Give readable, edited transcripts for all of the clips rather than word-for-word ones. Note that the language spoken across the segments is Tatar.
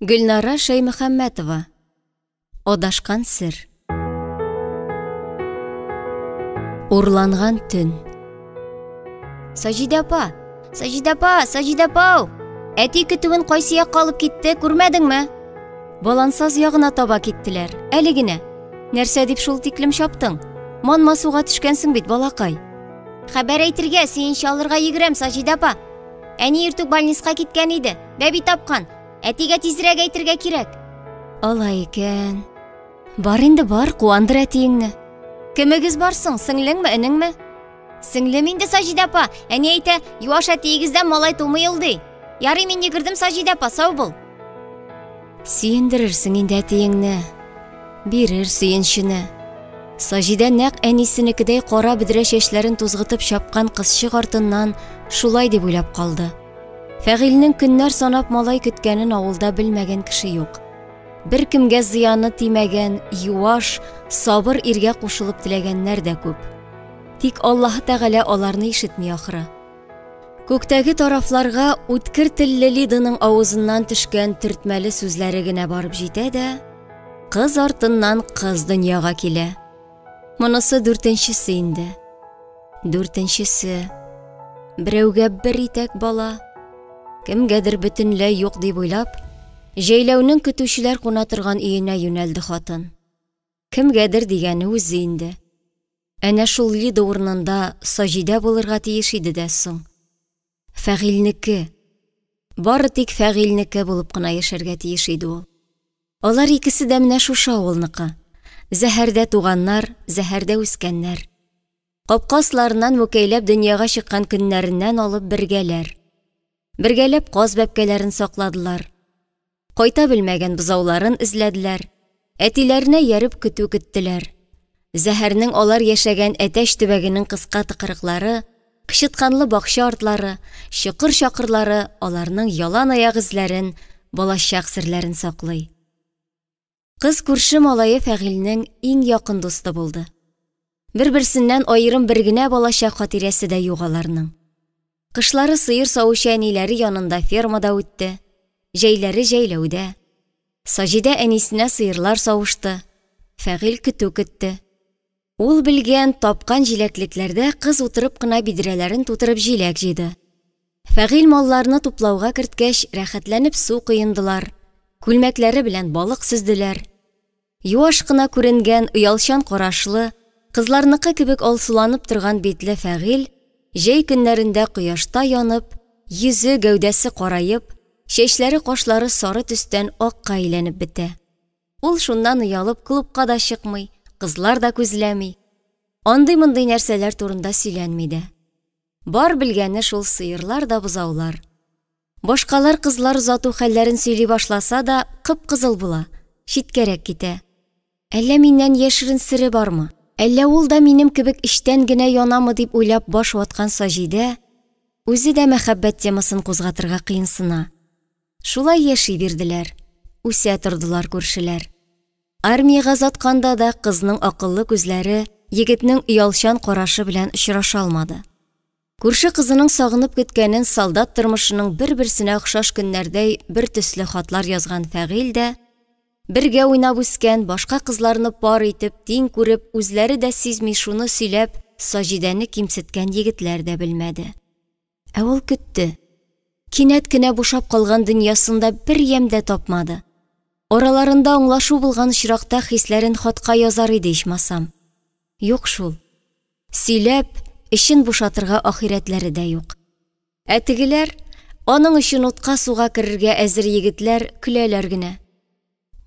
Гөлнара Шәймөхәммәтова. Адашкан сер. Урланган төн. Саҗидә апа, Саҗидә апа, Саҗидә апау! Әти көтүен кайсы якка алып китте, күрмәдеңме? Балансаз ягына таба киттеләр. Әле генә. Нәрсә дип шул тиклем чаптың? Манма суга төшкәнсең бит, балакай. Хәбәр әйтергә, сөенче алырга йөгерәм, Саҗидә апа. Әни иртүк больниска киткән иде. Бәби тапкан. Әтигә тизрәк әйтергә кирәк. Алай икән. Бар инде бар, куандыр әтиеңне. Кемегез бар соң, сеңлеңме, энеңме? Сеңлем инде Саҗидә апа. Әни әйтә, юаш әтиегездән малай тумый ул ди. Ярый мин йөгердем Саҗидә апа, сау бул. Сөендерерсең инде әтиеңне. Бирер сөенчене. Саҗидә нәкъ әнисенекедәй кара бөдрә чәчләрен тузгытып чапкан кызчык артыннан шулай дип уйлап калды. Фәгыйльнең көннәр санап малай көткәнен авылда белмәгән кеше юк. Беркемгә зыяны тимәгән, юаш, сабыр иргә кушылып теләгәннәр дә күп. Тик Аллаһы Тәгалә аларны ишетми ахры. Күктәге тарафларга үткер телле Лиданың авызыннан төшкән төртмәле сүзләре генә барып җитә дә, кыз артыннан кыз дөньяга килә. Монысы дүртенчесе инде. Дүртенчесе. Берәүгә бер итәк бала, кемгәдер бөтенләй юк дип уйлап, җәйләүнең көтүчеләр куна торган өенә юнәлде хатын. Кемгәдер дигәне үзе инде. Әнә шул Лида урынында Саҗидә булырга тиеш иде дә соң. Фәгыйльнеке. Бары тик Фәгыйльнеке булып кына яшәргә тиеш иде ул. Алар икесе дә менә шушы авылныкы. Зәһәрдә туганнар, зәһәрдә үскәннәр. Капка асларыннан мүкәйләп дөньяга чыккан көннәреннән алып бергәләр. Бергәләп каз бәбкәләрен сакладылар. Кайта белмәгән бозауларын эзләделәр. Әтиләренә ияреп көтү көттеләр. Зәһәрнең алар яшәгән Әтәч төбәгенең кыска тыкрыклары, кычытканлы бакча артлары, чокыр-чакырлары аларның ялан аяк эзләрен, балачак серләрен саклый. Кыз күрше малае Фәгыйльнең иң якын дусты булды. Бер-берсеннән аерым бер генә балачак хатирәсе дә юк аларның. Кышлары сыер савучы әниләре янында фермада үтте, җәйләре җәйләүдә. Саҗидә әнисенә сыерлар савышты, Фәгыйль көтү көтте. Ул белгән, тапкан җиләклекләрдә кыз утырып кына бидрәләрен тутырып җиләк җыйды. Фәгыйль малларны туплауга керткәч, рәхәтләнеп су коендылар, күлмәкләре белән балык сөзделәр. Юаш кына күренгән, оялчан карашлы, кызларныкы кебек алсуланып торган битле Фәгыйль җәй көннәрендә кояшта янып, йөзе, гәүдәсе караеп, чәчләре-кашлары сары төстән акка әйләнеп бетә. Ул шуннан оялып клубка да чыкмый, кызлар да күзләми. Андый-мондый нәрсәләр турында сөйләнми дә. Бар белгәне шул сыерлар да бозаулар. Башкалар кызлар озату хәлләрен сөйли башласа да, кып-кызыл була, читкәрәк китә. Әллә миннән яшерен сере бармы? Әллә ул да минем кебек эчтән генә янамы дип уйлап баш ваткан Саҗидә үзе дә мәхәббәт темасын кузгатырга кыенсына. Шулай яши бирделәр, үсә тордылар күршеләр. Армиягә озатканда да кызның акыллы күзләре егетнең оялчан карашы белән очраша алмады. Күрше кызының сагынып көткәнен солдат тормышының бер-берсенә охшаш көннәрдәй бер төсле хатлар язган Фәгыйль дә, бергә уйнап үскән башка кызларны пар итеп, тиң күреп, үзләре дә сизми шуны сөйләп, Саҗидәне кимсеткән егетләр дә белмәде. Ә ул көтте. Кинәт кенә бушап калган дөньясында бер ямь дә тапмады. Араларында аңлашу булган очракта хисләрен хатка язар иде ичмасам. Юк шул. Сөйләп, эчен бушатырга ахирәтләре дә юк. Ә тегеләр, аның өчен утка-суга керергә әзер егетләр көләләр генә.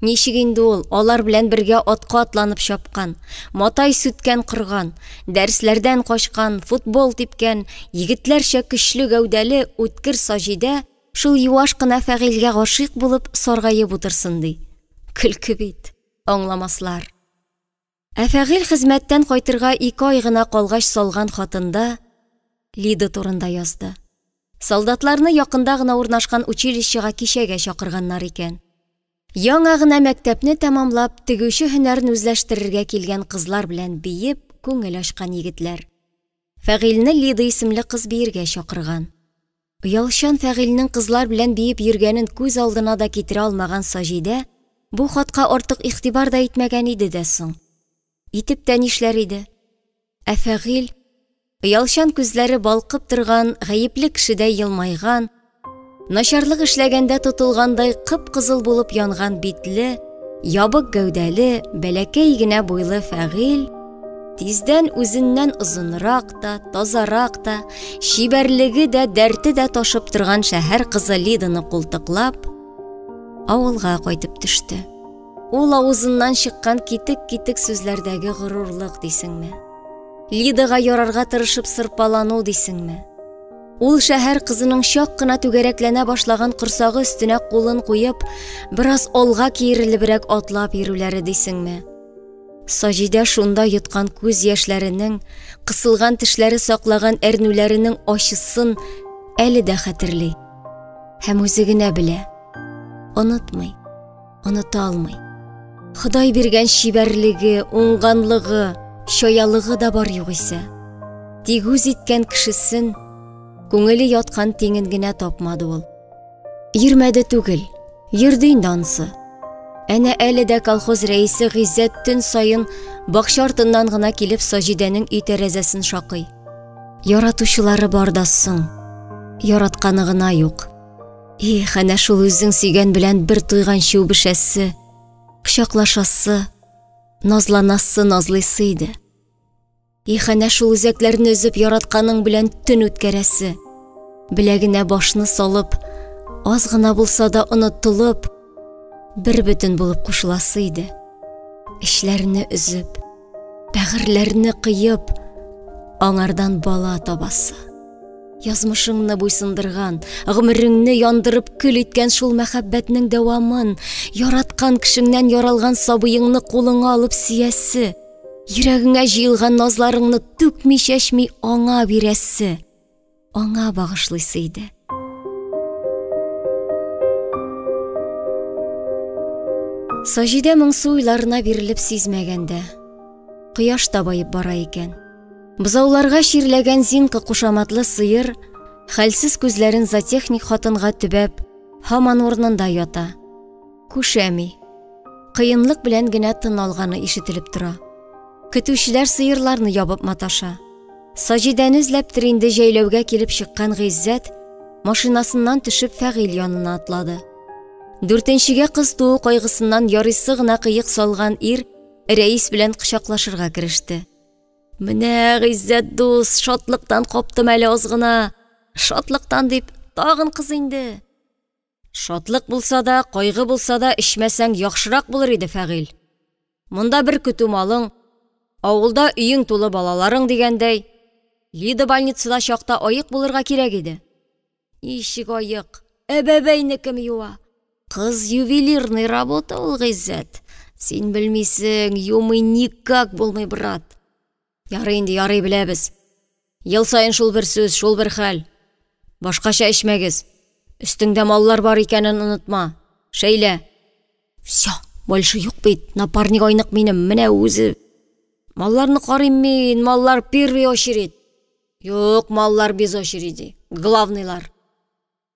Ничек инде ул алар белән бергә атка атланып чапкан, матай сүткән корган, дәресләрдән качкан, футбол типкән, егетләрчә көчле гәүдәле, үткер Саҗидә шул юаш кына Фәгыйльгә гашыйк булып, саргаеп утырсын ди. Көлке бит, аңламаслар. Ә Фәгыйль хезмәттән кайтырга ике ай гына калгач салган хатында Лида турында язды. Солдатларны якында гына урнашкан училищега кичәгә чакырганнар икән. Яңа гына мәктәпне тәмамлап, тегүче һөнәрен үзләштерергә килгән кызлар белән биеп, күңел ачкан егетләр. Фәгыйльне Лида исемле кыз биергә чакырган. Оялчан Фәгыйльнең кызлар белән биеп йөргәнен күз алдына да китерә алмаган Саҗидә бу хатка артык игътибар да итмәгән иде дә соң. Итеп тә нишләр иде? Ә Фәгыйль, оялчан күзләре балкып торган гаепле кешедәй елмайган, начарлык эшләгәндә тотылгандай кып-кызыл булып янган битле, ябык гәүдәле, бәләкәй генә буйлы Фәгыйль тиздән үзеннән озынрак та, тазарак та, чибәрлеге дә, дәрте дә ташып торган шәһәр кызы Лиданы култыклап, авылга кайтып төште. Ул авызыннан чыккан китек-китек сүзләрдәге горурлык дисеңме? Лидага ярарга тырышып сырпалану дисеңме? Ул шәһәр кызының чак кына түгәрәкләнә башлаган корсагы өстенә кулын куеп, бераз алга киерелебрәк атлап йөрүләре дисеңме? Саҗидә шунда йоткан күз яшьләренең, кысылган тешләре саклаган әрнүләренең ачысын әле дә хәтерли. Һәм үзе генә белә. Онытмый, оныта алмый. Ходай биргән чибәрлеге, уңганлыгы, чаялыгы да бар югыйсә. Тик үз иткән кешесен, күңеле яткан тиңен генә тапмады ул. Йөрмәде түгел, йөрде инде ансы. Әнә әле дә колхоз рәисе Гыйззәт төн саен бакча артыннан гына килеп Саҗидәнең өй тәрәзәсен шакый. Яратучылары бар да соң, яратканы гына юк. Их, әнә шул үзең сөйгән белән бер туйганчы үбешәсе, кочаклашасы, назланасы, назлыйсы иде. Их, әнә шул үзәкләрне өзеп яратканың белән төн үткәрәсе. Беләгенә башны салып, аз гына булса да онытылып, бер бөтен булып кушыласы иде. Эчләрне өзеп, бәгырьләрне кыеп, аңардан бала табасы. Язмышыңны буйсындырган, гомереңне яндырып көл иткән шул мәхәббәтнең дәвамын, яраткан кешеңнән яралган сабыеңны кулыңа алып сөясе. Йөрәгеңә җыелган назларыңны түкми-чәчми аңа бирәсе, аңа багышлыйсы иде. Саҗидә моңсу уйларына бирелеп сизмәгәндә, кояш та баеп бара икән. Бозауларга чирләгән Зинка кушаматлы сыер, хәлсез күзләрен зоотехник хатынга төбәп, һаман урынында ята. Күшәми. Кыенлык белән генә тын алганы ишетелеп тора. Көтүчеләр сыерларны ябып маташа. Саҗидәне эзләптер инде җәйләүгә килеп чыккан Гыйззәт машинасыннан төшеп Фәгыйль янына атлады. Дүртенчегә кыз туу кайгысыннан ярыйсы гына кыек салган ир рәис белән кочаклашырга кереште. Менә, Гыйззәт дус, шатлыктан каптым әле аз гына. Шатлыктан дип, тагын кыз инде. Шатлык булса да, кайгы булса да эчмәсәң яхшырак булыр иде, Фәгыйль. Монда бер көтү малың, авылда өең тулы балаларың дигәндәй, Лида больницада чакта аек булырга кирәк иде. Ничек аек? Әбәбәйне кем юа? Кыз ювелирный работа ул, Гыйззәт. Син белмисең, юмый никак булмый, брат. Ярый инде, ярый, беләбез. Ел саен шул бер сүз, шул бер хәл. Башкача эчмәгез. Өстеңдә маллар бар икәнен онытма. Шәйлә. Всё, больше юк бит, напарник айнык минем, менә үзе. Малларны карыйм мин, маллар первый очередь. Юк, маллар без очереди, главныйлар.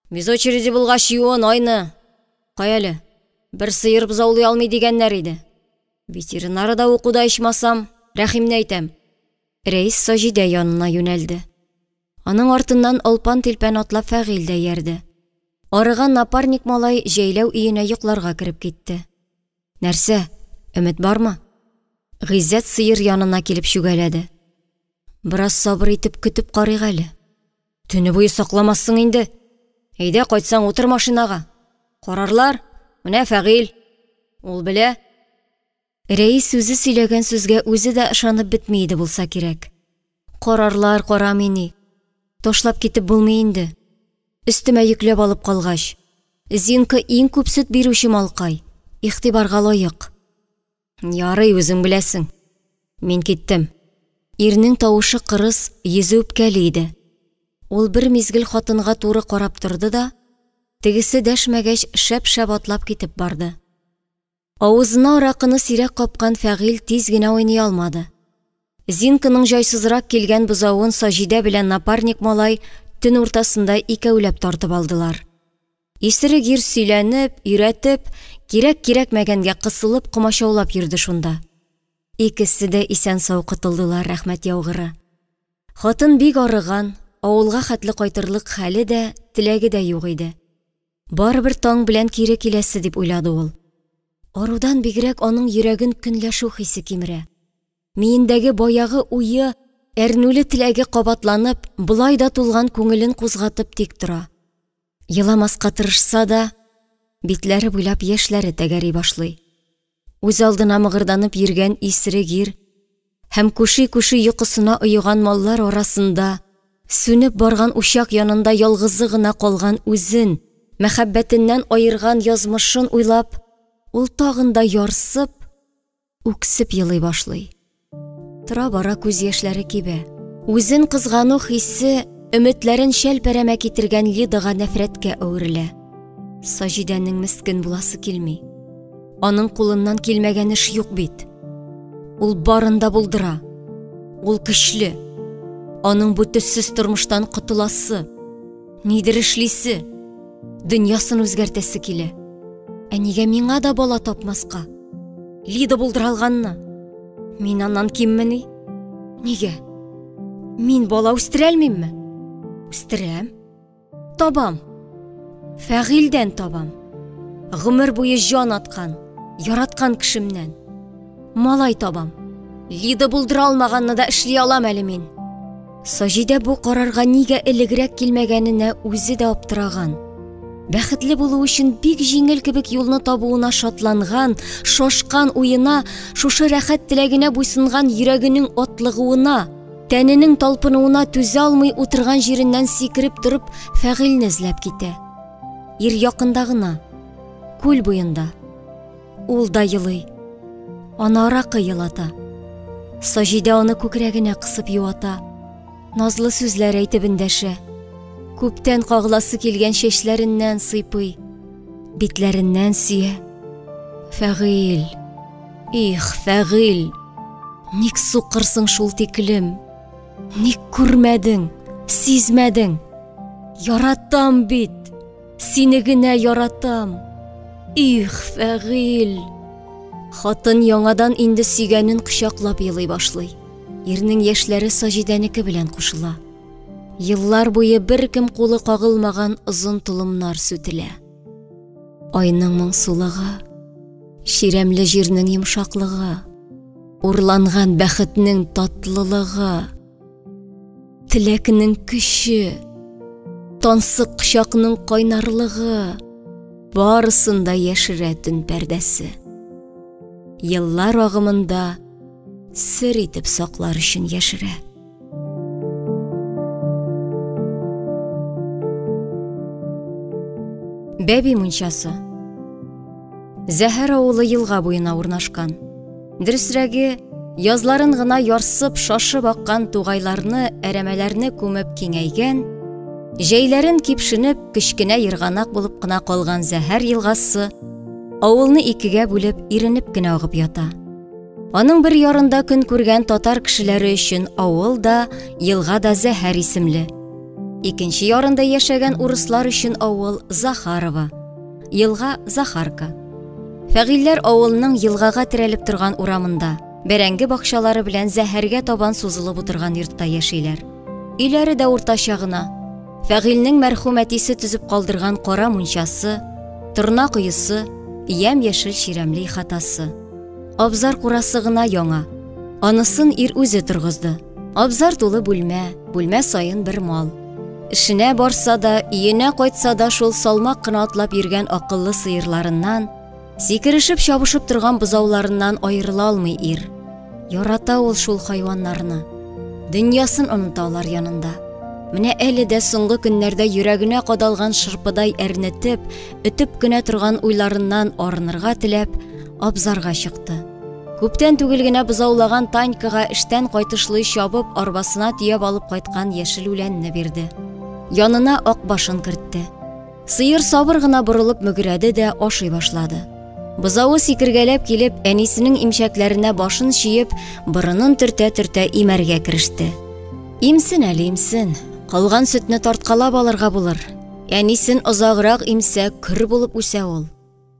Без очереди булгач, юын, айны. Кая әле, бер сыер бозаулый алмый дигәннәр иде. Ветеринары да укуда ичмасам, Рәхимне әйтәм. Рәис Саҗидә янына юнәлде. Аның артыннан алпан-тилпән атлап Фәгыйль дә иярде. Арыган напарник малай җәйләү өенә йокларга кереп китте. Нәрсә, өмет бармы? Гыйззәт сыер янына килеп чүгәләде. Бераз сабыр итеп көтеп карыйк әле. Төне буе сакламассың инде. Әйдә, кайтсаң, утыр машинага. Карарлар. Менә Фәгыйль. Ул белә. Рәис үзе сөйләгән сүзгә үзе дә ышанып бетми иде булса кирәк. Карарлар, карамыйни. Ташлап китеп булмый инде. Өстемә йөкләп алып калгач. Зинка иң күп сөт бирүче малкай. Игътибарга лаек. Ярый, үзең беләсең. Мин киттем. Ирнең тавышы кырыс, йөзе үпкәле иде. Ул бер мизгел хатынга туры карап торды да, тегесе дәшмәгәч, шәп-шәп атлап китеп барды. Авызына аракыны сирәк капкан Фәгыйль тиз генә уйный алмады. Зинканың җайсызрак килгән бозавын Саҗидә белән напарник малай төн уртасында икәүләп тартып алдылар. Исерек ир сөйләнеп, өйрәтеп, кирәк-кирәкмәгәнгә кысылып, комачаулап йөрде шунда. Икесе дә исән-сау котылдылар, рәхмәт яугыры. Хатын бик арыган, авылга хәтле кайтырлык хәле дә, теләге дә юк иде. Барыбер таң белән кире киләсе дип уйлады ул. Арудан бигрәк аның йөрәген көнләшү хисе кимерә. Миендәге баягы уе, әрнүле теләге кабатланып, болай да тулган күңелен кузгатып тик тора. Еламаска тырышса да, битләре буйлап яшьләре тәгәри башлый. Үз алдына мыгырданып йөргән исерек ир һәм күши-күши йокысына оеган маллар арасында, сүнеп барган учак янында ялгызы гына калган үзен, мәхәббәтеннән аерган язмышын уйлап, ул тагын да ярсып, үксеп елый башлый. Тора-бара күз яшьләре кибә. Үзен кызгану хисе өметләрен чәлпәрәмә китергән Лидага нәфрәткә әверелә. Саҗидәнең мескен буласы килми. Аның кулыннан килмәгән эш юк бит. Ул барын да булдыра. Ул көчле. Аның бу төссез тормыштан котыласы, нидер эшлисе, дөньясын үзгәртәсе килә. Ә нигә миңа да бала тапмаска? Лида булдыра алганны. Мин аннан киммени? Нигә? Мин бала үстерә алмыйммы? Үстерәм. Табам. Фәгыйльдән табам. Гомер буе җан аткан, яраткан кешемнән. Малай табам. Лида булдыра алмаганны да эшли алам әле мин. Саҗидә бу карарга нигә элегрәк килмәгәненә үзе дә аптыраган. Бәхетле булу өчен бик җиңел кебек юлны табуына шатланган, шашкан уена, шушы рәхәт теләгенә буйсынган йөрәгенең атлыгуына, тәненең талпынуына түзә алмый утырган җиреннән сикереп торып, Фәгыйльне эзләп китә. Ир якында гына, күл буенда. Ул да елый. Аны аракы елата. Саҗидә аны күкрәгенә кысып юата. Назлы сүзләр әйтеп эндәшә. Күптән кагыласы килгән чәчләреннән сыйпый, битләреннән сөя. Фәгыйль, их, Фәгыйль, ник сукырсың шул тиклем? Ник күрмәдең, сизмәдең? Яратам бит! Сине генә яратам. Их, Фәгыйль! Хатын яңадан инде сөйгәнен кочаклап елый башлый. Ирнең яшьләре Саҗидәнеке белән кушыла. Еллар буе беркем кулы кагылмаган озын толымнар сүтелә. Айның моңсулыгы, чирәмле җирнең йомшаклыгы, урланган бәхетнең татлылыгы, Теләкнең көче, тансык кочакның кайнарлыгы, барысын да яшерә төн пәрдәсе. Еллар агымында сер итеп саклар өчен яшерә. Бәби мунчасы. Зәһәр авылы елга буена урнашкан. Дөресрәге, язларын гына ярсып, шашып аккан тугайларны, әрәмәләрне күмеп киңәйгән, җәйләрен кипшенеп, кечкенә ерганак булып кына калган Зәһәр елгасы авылны икегә бүлеп, иренеп кенә агып ята. Аның бер ярында көн күргән татар кешеләре өчен авыл да, елга да Зәһәр исемле. Икенче ярында яшәгән урыслар өчен авыл Захарова. Елга Захарка. Фәгыйльләр авылының елгага терәлеп торган урамында, бәрәңге бакчалары белән зәһәргә табан сузылып утырган йортта яшиләр. Өйләре дә уртача гына. Фәгыйльнең мәрхүм әтисе төзеп калдырган кара мунчасы, торна коесы, ямь-яшел чирәмле ихатасы. Абзар курасы гына яңа. Анысын ир үзе торгызды. Абзар тулы бүлмә, бүлмә саен бер мал. Эшенә барса да, өенә кайтса да шул салмак кына атлап йөргән акыллы сыерларыннан, сикерешеп чабышып торган бозауларыннан аерыла алмый ир. Ярата ул шул хайваннарны. Дөньясын оныта алар янында. Менә әле дә соңгы көннәрдә йөрәгенә кадалган шырпыдай әрнетеп, өтеп кенә торган уйларыннан арынырга теләп, абзарга чыкты. Күптән түгел генә бозаулаган Танькага эштән кайтышлый чабып, арбасына төяп алып кайткан яшел үләнне бирде. Янына ак башын кертте. Сыер сабыр гына борылып мөгрәде дә ашый башлады. Бозавы сикергәләп килеп, әнисенең имчәкләренә башын чөеп, борынын төртә-төртә имәргә кереште. Имсен әле, имсен. Калган сөтне тарткалап алырга булыр. Әнисен озаграк имсә, көр булып үсә ул.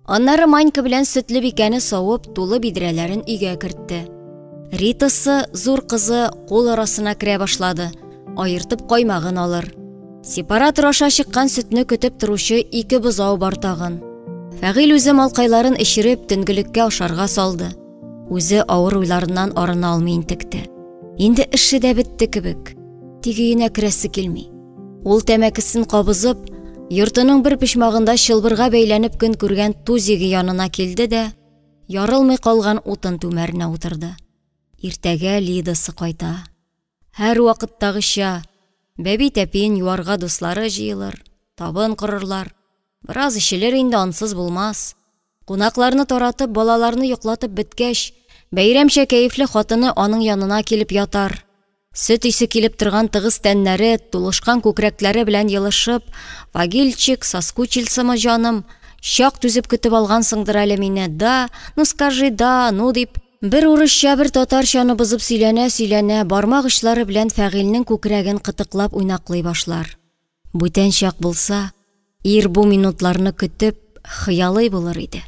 Аннары Манька белән сөтле бикәне савып, тулы бидрәләрен өйгә кертте. Ритасы, зур кызы, кул арасына керә башлады. Аертып каймагын алыр. Сепаратор аша чыккан сөтне көтеп торучы ике бозау бар тагын. Фәгыйль үзе малкайларын эчереп, төнгелеккә ашарга салды. Үзе авыр уйларыннан арына алмый интекте. Инде эше дә бетте кебек. Тик өенә керәсе килми. Ул тәмәкесен кабызып, йортының бер почмагында чылбырга бәйләнеп көн күргән тузигы янына килде дә, ярылмый калган утын түмәренә утырды. Иртәгә Лидасы кайта. Һәрвакыттагыча, бәби тәпиен юарга дуслары җыелыр, табын корырлар. Бераз эчелер инде, ансыз булмас. Кунакларны таратып, балаларны йоклатып беткәч, бәйрәмчә кәефле хатыны аның янына килеп ятар. Сөт исе килеп торган тыгыз тәннәре, тулышкан күкрәкләре белән елышып, Вагильчик, соскучился җаным, чак түзеп көтеп алгансыңдыр әле мине, да, ну скажи да, ну дип, бер урысча, бер татарчаны бозып сөйләнә-сөйләнә, бармак очлары белән Фәгыйльнең күкрәген кытыклап уйнаклый башлар. Бүтән чак булса, ир бу минутларны көтеп, хыялый булыр иде.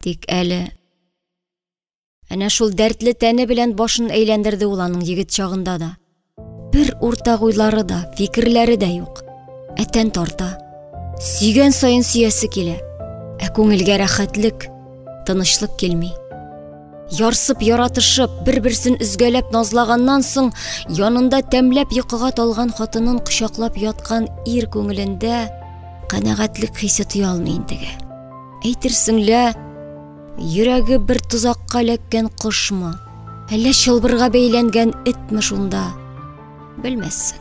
Тик әле Әнә шул дәртле тәне белән башын әйләндерде ул аның егет чагында да. Бер уртак уйлары да, фикерләре дә юк. Ә тән тарта. Сөйгән саен сөясе килә. Ә күңелгә рәхәтлек, тынычлык килми. Ярсып яратышып, бер-берсен өзгәләп назлаганнан соң, янында тәмләп йокыга талган хатынын кочаклап яткан ир күңелендә канәгатьлек хисе тоя алмый интегә. Әйтерсең лә, Йөрәге бер тозакка эләккән кошмы, әллә чылбырга бәйләнгән этме шунда? Белмәссең.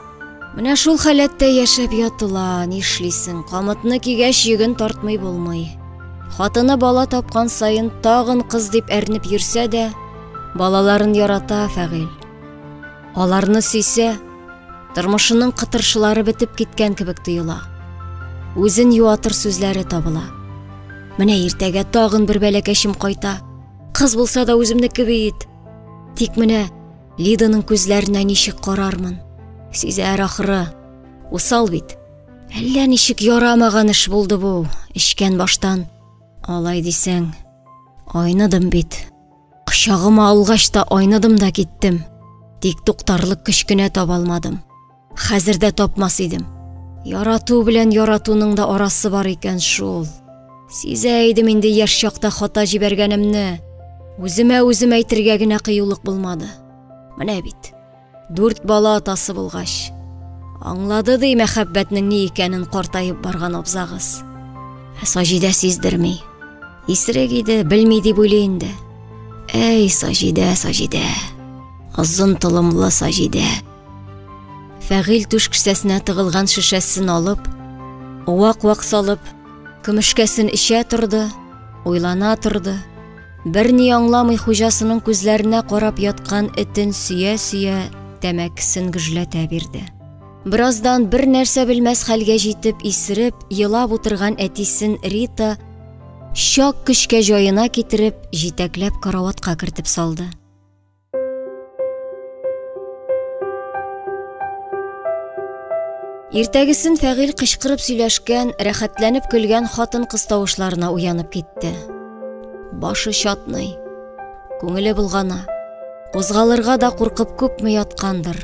Менә шул халәттә яшәп ятыла, нишлисең, камытны кигәч йөген тартмый булмый. Хатыны бала тапкан саен тагын кыз дип әрнеп йөрсә дә, балаларын ярата Фәгыйль. Аларны сөйсә, тормышының кытыршылары бетеп киткән кебек тоела. Үзен юатыр сүзләре табыла. Менә иртәгә тагын бер бәләкәчем кайта. Кыз булса да үземнеке бит. Тик менә Лиданың күзләренә ничек карармын? Сизәр ахры. Усал бит. Әллә ничек ярамаган эш булды бу, эчкән баштан. Алай дисәң, айныдым бит. Кочагыма алгач та айныдым да киттем. Тик туктарлык көч кенә таба алмадым. Хәзер дә тапмас идем. Ярату белән яратуның да арасы бар икән шул. Сизә идем инде яшь чакта хата җибәргәнемне. Үземә үзем әйтергә генә кыюлык булмады. Менә бит. Дүрт бала атасы булгач, аңлады ди мәхәббәтнең ни икәнен картаеп барган абзагыз. Ә Саҗидә сиздерми. Исерек иде, белми дип уйлый инде. Әй, Саҗидә, Саҗидә. Озын толымлы Саҗидә. Фәгыйль түш кесәсенә тыгылган шешәсен алып, вак-вак салып, көмешкәсен эчә торды, уйлана торды. Берни аңламый хуҗасының күзләренә карап яткан этен сөя-сөя тәмәкесен гөжләтә бирде. Бераздан бер нәрсә белмәс хәлгә җитеп, исереп, елап утырган әтисен Рита чак көчкә җаена китереп, җитәкләп караватка кертеп салды. Иртәгесен Фәгыйль кычкырып сөйләшкән, рәхәтләнеп көлгән хатын-кыз тавышларына уянып китте. Башы чатный, күңеле болгана. Кузгалырга да куркып күпме яткандыр.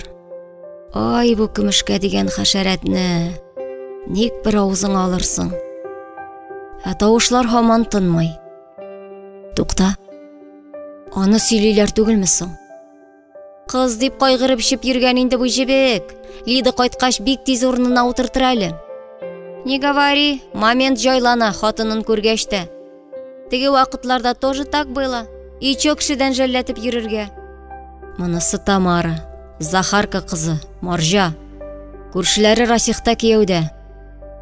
Ай, бу көмешкә дигән хәшәрәтне! Ник бер авызыңа алырсың? Ә тавышлар һаман тынмый. Тукта. Аны сөйлиләр түгелме соң? Кыз дип кайгырып эчеп йөргән инде бу җебек. Лида кайткач бик тиз урынына утыртыр әле. Не говори, момент җайлана хатынын күргәч тә. Теге вакытларда тоже так было. И чё кешедән жәлләтеп йөрергә? Монысы Тамара, Захарка кызы, марҗа. Күршеләре Расихта кияүдә.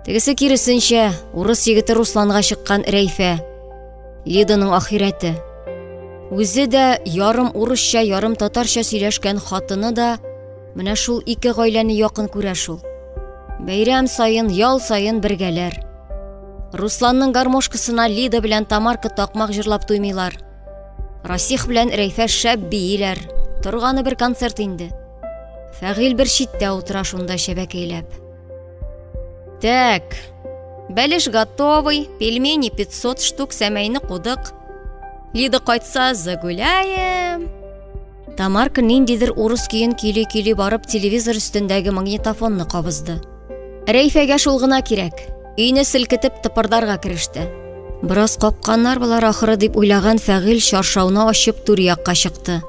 Тегесе киресенчә, урыс егете Русланга чыккан Рәйфә. Лиданың ахирәте. Үзе дә ярым урысча, ярым татарча сөйләшкән хатыны да менә шул ике гаиләне якын күрә шул. Бәйрәм саен, ял саен бергәләр. Русланның гармошкасына Лида белән Тамарка такмак җырлап туймыйлар. Расих белән Рәйфә шәп бииләр. Торганы бер концерт инде. Фәгыйль бер читтә утыра шунда чәбәкәйләп. Так, бәлеш готовый, пельмени 500 штук, сәмәйне кудык. Лида кайтса, загуляем. Тамарка ниндидер урыс көен көйли-көйли барып телевизор өстендәге магнитофонны кабызды. Рәйфәгә шул гына кирәк. Өйне селкетеп тыпырдарга кереште. Бераз капканнар болар ахыры дип уйлаган Фәгыйль чаршауны ачып түр якка чыкты.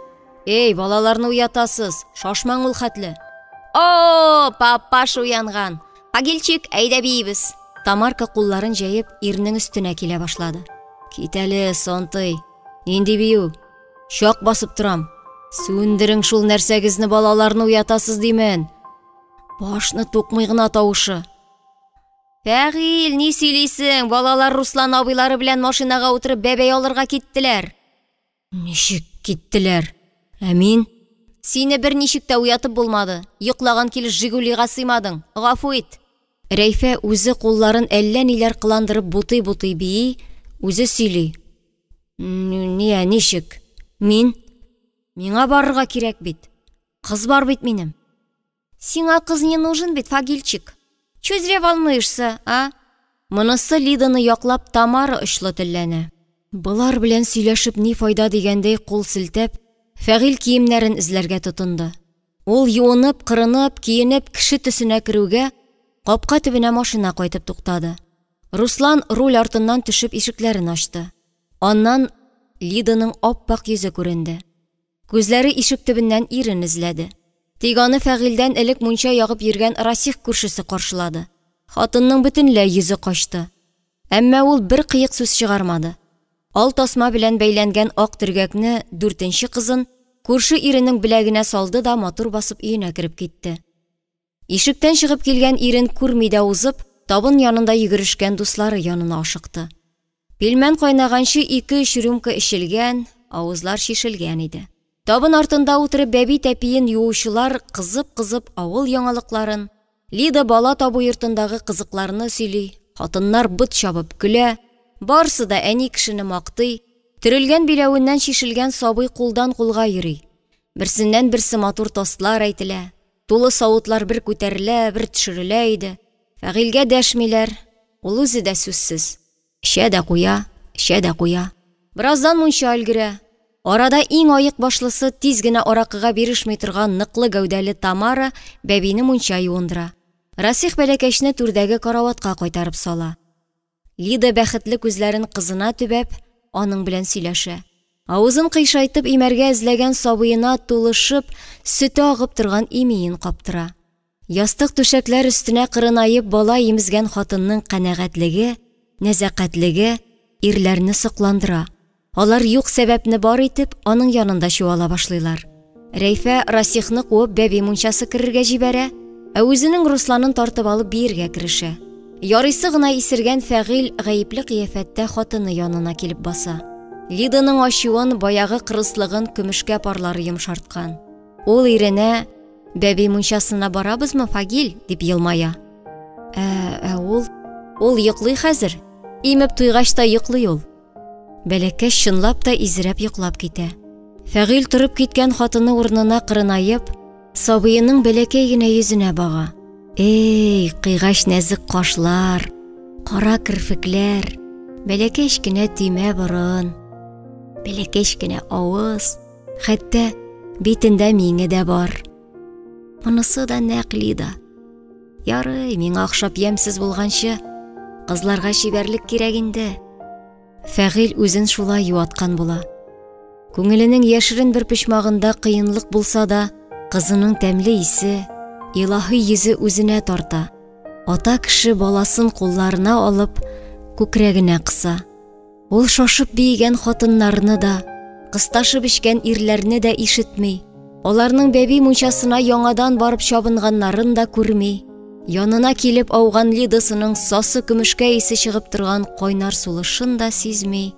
Эй, балаларны уятасыз, шашмаң ул хәтле. О, папаш уянган. Фагильчик, әйдә биибез. Тамарка кулларын җәеп, ирнең өстенә килә башлады. Кит әле, сонтый. Нинди бию? Чак басып торам. Сүндерең шул нәрсәгезне, балаларны уятасыз димен. Башны тукмый гына тавышы. Фәгыйль, ни сөйлисең? Балалар Руслан абыйлары белән машинага утырып бәбәй алырга киттеләр. Ничек киттеләр? Ә мин? Сине берничек тә уятып булмады. Йоклаган килеш Жигулига сыймадың. Гафу ит. Рәйфә үзе кулларын әллә ниләр кыландырып бутый-бутый бии, үзе сөйли. Ни, ә ничек? Мин? Миңа барырга кирәк бит. Кыз бар бит минем. Сиңа кыз не нужен бит, Фагильчик. Чё зря волнуешься, а? Монысы Лиданы яклап Тамара очлы телләнә. Болар белән сөйләшеп ни файда дигәндәй кул селтәп, Фәгыйль киемнәрен эзләргә тотынды. Ул юынып, кырынып, киенеп, кеше төсенә керүгә, капка төбенә машина кайтып туктады. Руслан руль артыннан төшеп ишекләрен ачты. Аннан Лиданың ап-ак йөзе күренде. Күзләре ишек төбеннән ирен эзләде. Тик аны Фәгыйльдән элек мунча ягып йөргән Расих күршесе каршылады. Хатынның бөтенләй йөзе качты. Әмма ул бер кыек сүз чыгармады. Ал тасма белән бәйләнгән ак төргәкне, дүртенче кызын, күрше иренең беләгенә салды да матур басып өенә кереп китте. Ишектән чыгып килгән ирен күрми дә узып, табын янында йөгерешкән дуслары янына ашыкты. Пилмән кайнаганчы ике-өч рюмка эчелгән, авызлар чишелгән иде. Табын артында утырып бәби тәпиен юучылар кызып-кызып авыл яңалыкларын, Лида бала табу йортындагы кызыкларны сөйли, хатыннар бот чабып көлә, барсы да әни кешене мактый, төрелгән биләвеннән чишелгән сабый кулдан-кулга йөри. Берсеннән-берсе матур тостлар әйтелә, Тулы савытлар бер күтәрелә, бер төшерелә иде. Фәгыйльгә дәшмиләр, ул үзе дә сүзсез. Эчә дә куя, эчә дә куя. Бераздан мунча өлгерә. Арада иң аек башлысы, тиз генә аракыга бирешми торган ныклы гәүдәле Тамара бәбине мунча юындыра. Расих бәләкәчне түрдәге караватка кайтарып сала. Лида бәхетле күзләрен кызына төбәп, аның белән сөйләшә. Авызын кыйшайтып имәргә эзләгән сабыена тулышып, сөте агып торган имиен каптыра. Ястык-түшәкләр өстенә кырынаеп бала имезгән хатынның канәгатьлеге, нәзакәтлеге ирләрне сокландыра. Алар юк сәбәпне бар итеп, аның янында чуала башлыйлар. Рәйфә Расихны куып бәби мунчасы керергә җибәрә, ә үзенең Русланын тартып алып биергә керешә. Ярыйсы гына исергән Фәгыйль гаепле кыяфәттә хатыны янына килеп баса. Лиданың ачуын, баягы кырыслыгын көмешкә парлары йомшарткан. Ул иренә Бәби мунчасына барабызмы, Фагил? дип елмая. Ә, ә ул, ул йоклый хәзер. Имеп туйгач та йоклый ул. Бәләкәч чынлап та изрәп йоклап китә. Фәгыйль торып киткән хатыны урынына кырынаеп, сабыеның бәләкәй генә йөзенә бага. Эй, кыйгач нәзек кашлар, кара керфекләр, бәләкәч кенә төймә борын, бәләкәч кенә авыз, хәтта битендә миңе дә бар. Монысы да нәкъ Лида. Ярый, миңа охшап ямьсез булганчы, кызларга чибәрлек кирәк инде. Фәгыйль үзен шулай юаткан була. Күңеленең яшерен бер почмагында кыенлык булса да, кызының тәмле исе, илаһи йөзе үзенә тарта. Ата кеше баласын кулларына алып, күкрәгенә кыса. Ул шашып биегән хатыннарны да, кысташып эчкән ирләрне дә ишетми. Аларның бәби мунчасына яңадан барып чабынганнарын да күрми. Янына килеп ауган Лидасының сасы көмешкә исе чыгып торган кайнар сулышын да сизми.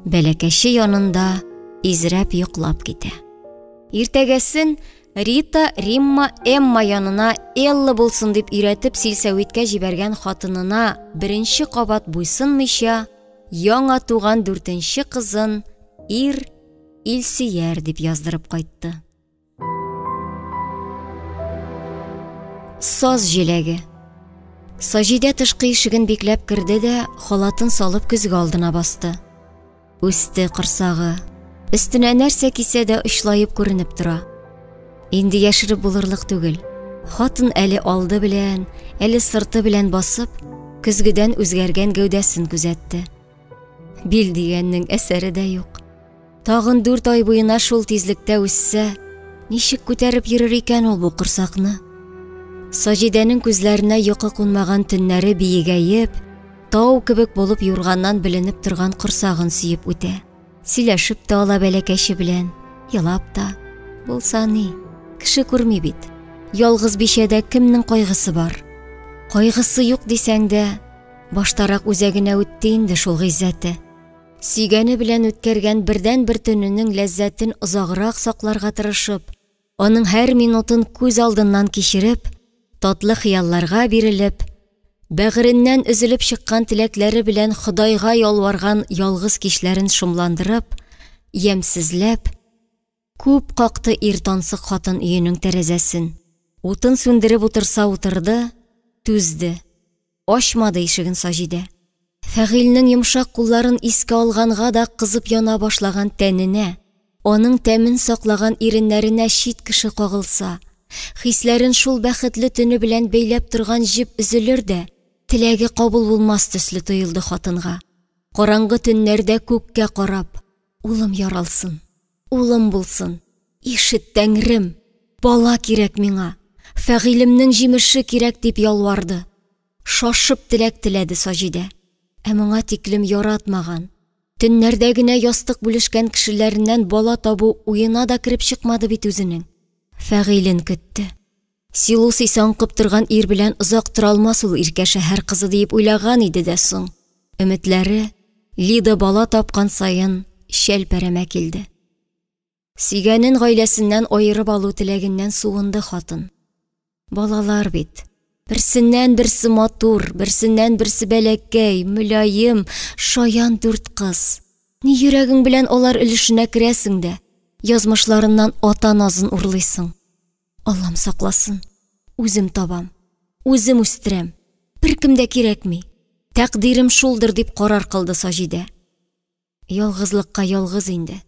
Бәләкәче янында изрәп йоклап китә. Иртәгәсен Рита, Римма, Эмма янына Элла булсын дип өйрәтеп силсәвиткә җибәргән хатынына беренче кабат буйсынмыйча, яңа туган дүртенче кызын ир Илсөяр дип яздырып кайтты. Саз җиләге. Саҗидә тышкы ишеген бикләп керде дә, халатын салып көзге алдына басты. Үсте корсагы. Өстенә нәрсә кисә дә очлаеп күренеп тора. Инде яшереп булырлык түгел. Хатын әле алды белән, әле сырты белән басып, көзгедән үзгәргән гәүдәсен күзәтте. Бил дигәннең әсәре дә юк. Тагын дүрт ай буена шул тизлектә үссә, ничек күтәреп йөрер икән ул бу корсакны? Саҗидәнең күзләренә йокы кунмаган төннәре биегәеп, тау кебек булып юрганнан беленеп торган корсагын сөеп үтә. Сөйләшеп тә ала бәләкәче белән, елап та. Булса ни, кеше күрми бит. Ялгыз бичәдә кемнең кайгысы бар? Кайгысы юк дисәң дә, баштарак үзәгенә үтте инде шул Гыйззәте. Сөйгәне белән үткәргән бердәнбер төненең ләззәтен озаграк сакларга тырышып, аның һәр минутын күз алдыннан кичереп, татлы хыялларга бирелеп, бәгыреннән өзелеп чыккан теләкләре белән Ходайга ялварган ялгыз кичләрен шомландырып, ямьсезләп, күп какты ир тансык хатын өенең тәрәзәсен. Утын сүндереп утырса утырды, түзде. Ачмады ишеген Саҗидә. Фәгыйльнең йомшак кулларын искә алганга да кызып яна башлаган тәненә, аның тәмен саклаган иреннәренә чит кеше кагылса, хисләрен шул бәхетле төне белән бәйләп торган җеп өзелер дә, теләге кабул булмас төсле тоелды хатынга. Караңгы төннәрдә күккә карап, улым яралсын, улым булсын, ишет, Тәңрем, бала кирәк миңа, Фәгыйлемнең җимеше кирәк дип ялварды. Шашып теләк теләде Саҗидә. Ә моңа тиклем яратмаган, төннәрдә генә ястык бүлешкән кешеләреннән бала табу уена да кереп чыкмады бит үзенең. Фәгыйлен көтте. Силус исе аңкып торган ир белән озак тора алмас ул иркә шәһәр кызы диеп уйлаган иде дә соң. Өметләре Лида бала тапкан саен чәлпәрәмә килде. Сөйгәнен гаиләсеннән аерып алу теләгеннән суынды хатын. Балалар бит. Берсеннән-берсе матур, берсеннән-берсе бәләкәй, мөлаем, шаян дүрт кыз. Ни йөрәгең белән алар өлешенә керәсең дә, язмышларыннан ата назын урлыйсың. Аллам сакласын, үзем табам, үзем үстерәм, беркем дә кирәкми. Тәкъдирем шулдыр дип карар кылды Саҗидә. Ялгызлыкка ялгыз инде.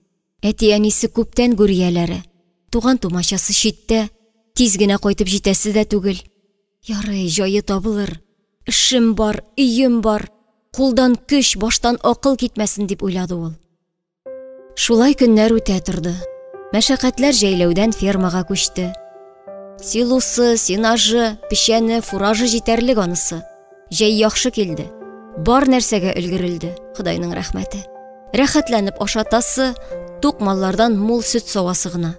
Әти-әнисе күптән гүр ияләре. Туган-тумачасы читтә, тиз генә кайтып җитәсе дә түгел. Ярый, җае табылыр. Эшем бар, өем бар. Кулдан көч, баштан акыл китмәсен дип уйлады ул. Шулай көннәр үтә торды. Мәшәкатьләр җәйләүдән фермага күчте. Силусы, сенажы, печәне, фуражы җитәрлек анысы. Җәй яхшы килде. Бар нәрсәгә өлгерелде, Ходайның рәхмәте. Рәхәтләнеп ашатасы, тук маллардан мул сөт савасы гына.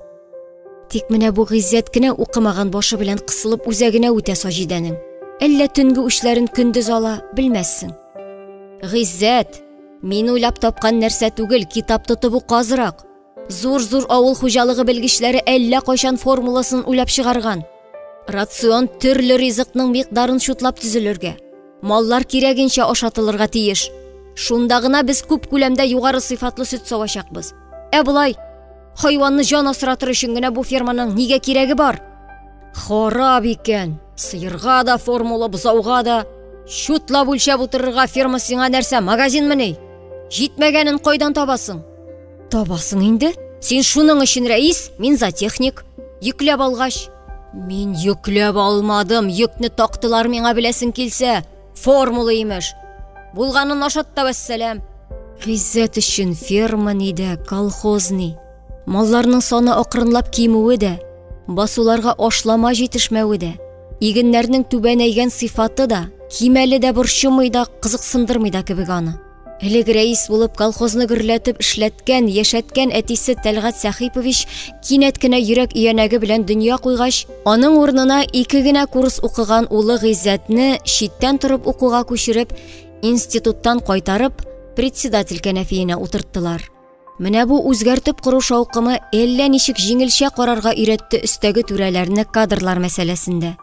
Тик менә бу Гыйззәт кенә укымаган башы белән кысылып үзәгенә үтә Саҗидәнең. Әллә төнге үчләрен көндез ала, белмәссең. Гыйззәт, Мин уйлап тапкан нәрсә түгел, китап тотып укы азрак. Зур-зур авыл хуҗалыгы белгечләре әллә кайчан формуласын уйлап чыгарган. Рацион төрле ризыкның микъдарын чутлап төзелергә, маллар кирәгенчә ашатылырга тиеш. Шунда гына без күп күләмдә югары сыйфатлы сөт савачакбыз. Ә болай, хайванны җан асратыр өчен генә бу ферманың нигә кирәге бар? Харап икән! Сыерга да формула, бозауга да. Чутлап үлчәп утырырга ферма сиңа нәрсә, магазинмыни? Җитмәгәнен кайдан табасың? Табасың инде. Син шуның өчен рәис, мин зоотехник. Йөкләп алгач. Мин йөкләп алмадым, йөкне тактылар миңа беләсең килсә. Формула имеш. Булганын ашат та вәссәлам. Гыйззәт өчен ферма ни дә, колхоз ни. Малларның саны акрынлап кимүе дә, басуларга ашлама җитешмәве дә, игеннәрнең түбәнәйгән сыйфаты да, кимәле дә борчымый да, кызыксындырмый да кебек аны. Элек рәис булып колхозны гөрләтеп эшләткән, яшәткән әтисе Тәлгать Сәхипович кинәт кенә йөрәк өянәге белән дөнья куйгач, аның урынына ике генә курс укыган улы Гыйззәтне читтән торып укуга күчереп, институттан кайтарып, председатель кәнәфиенә утырттылар. Менә бу үзгәртеп кору шаукымы әллә ничек җиңелчә карарга өйрәтте өстәге түрәләрне кадрлар мәсьәләсендә.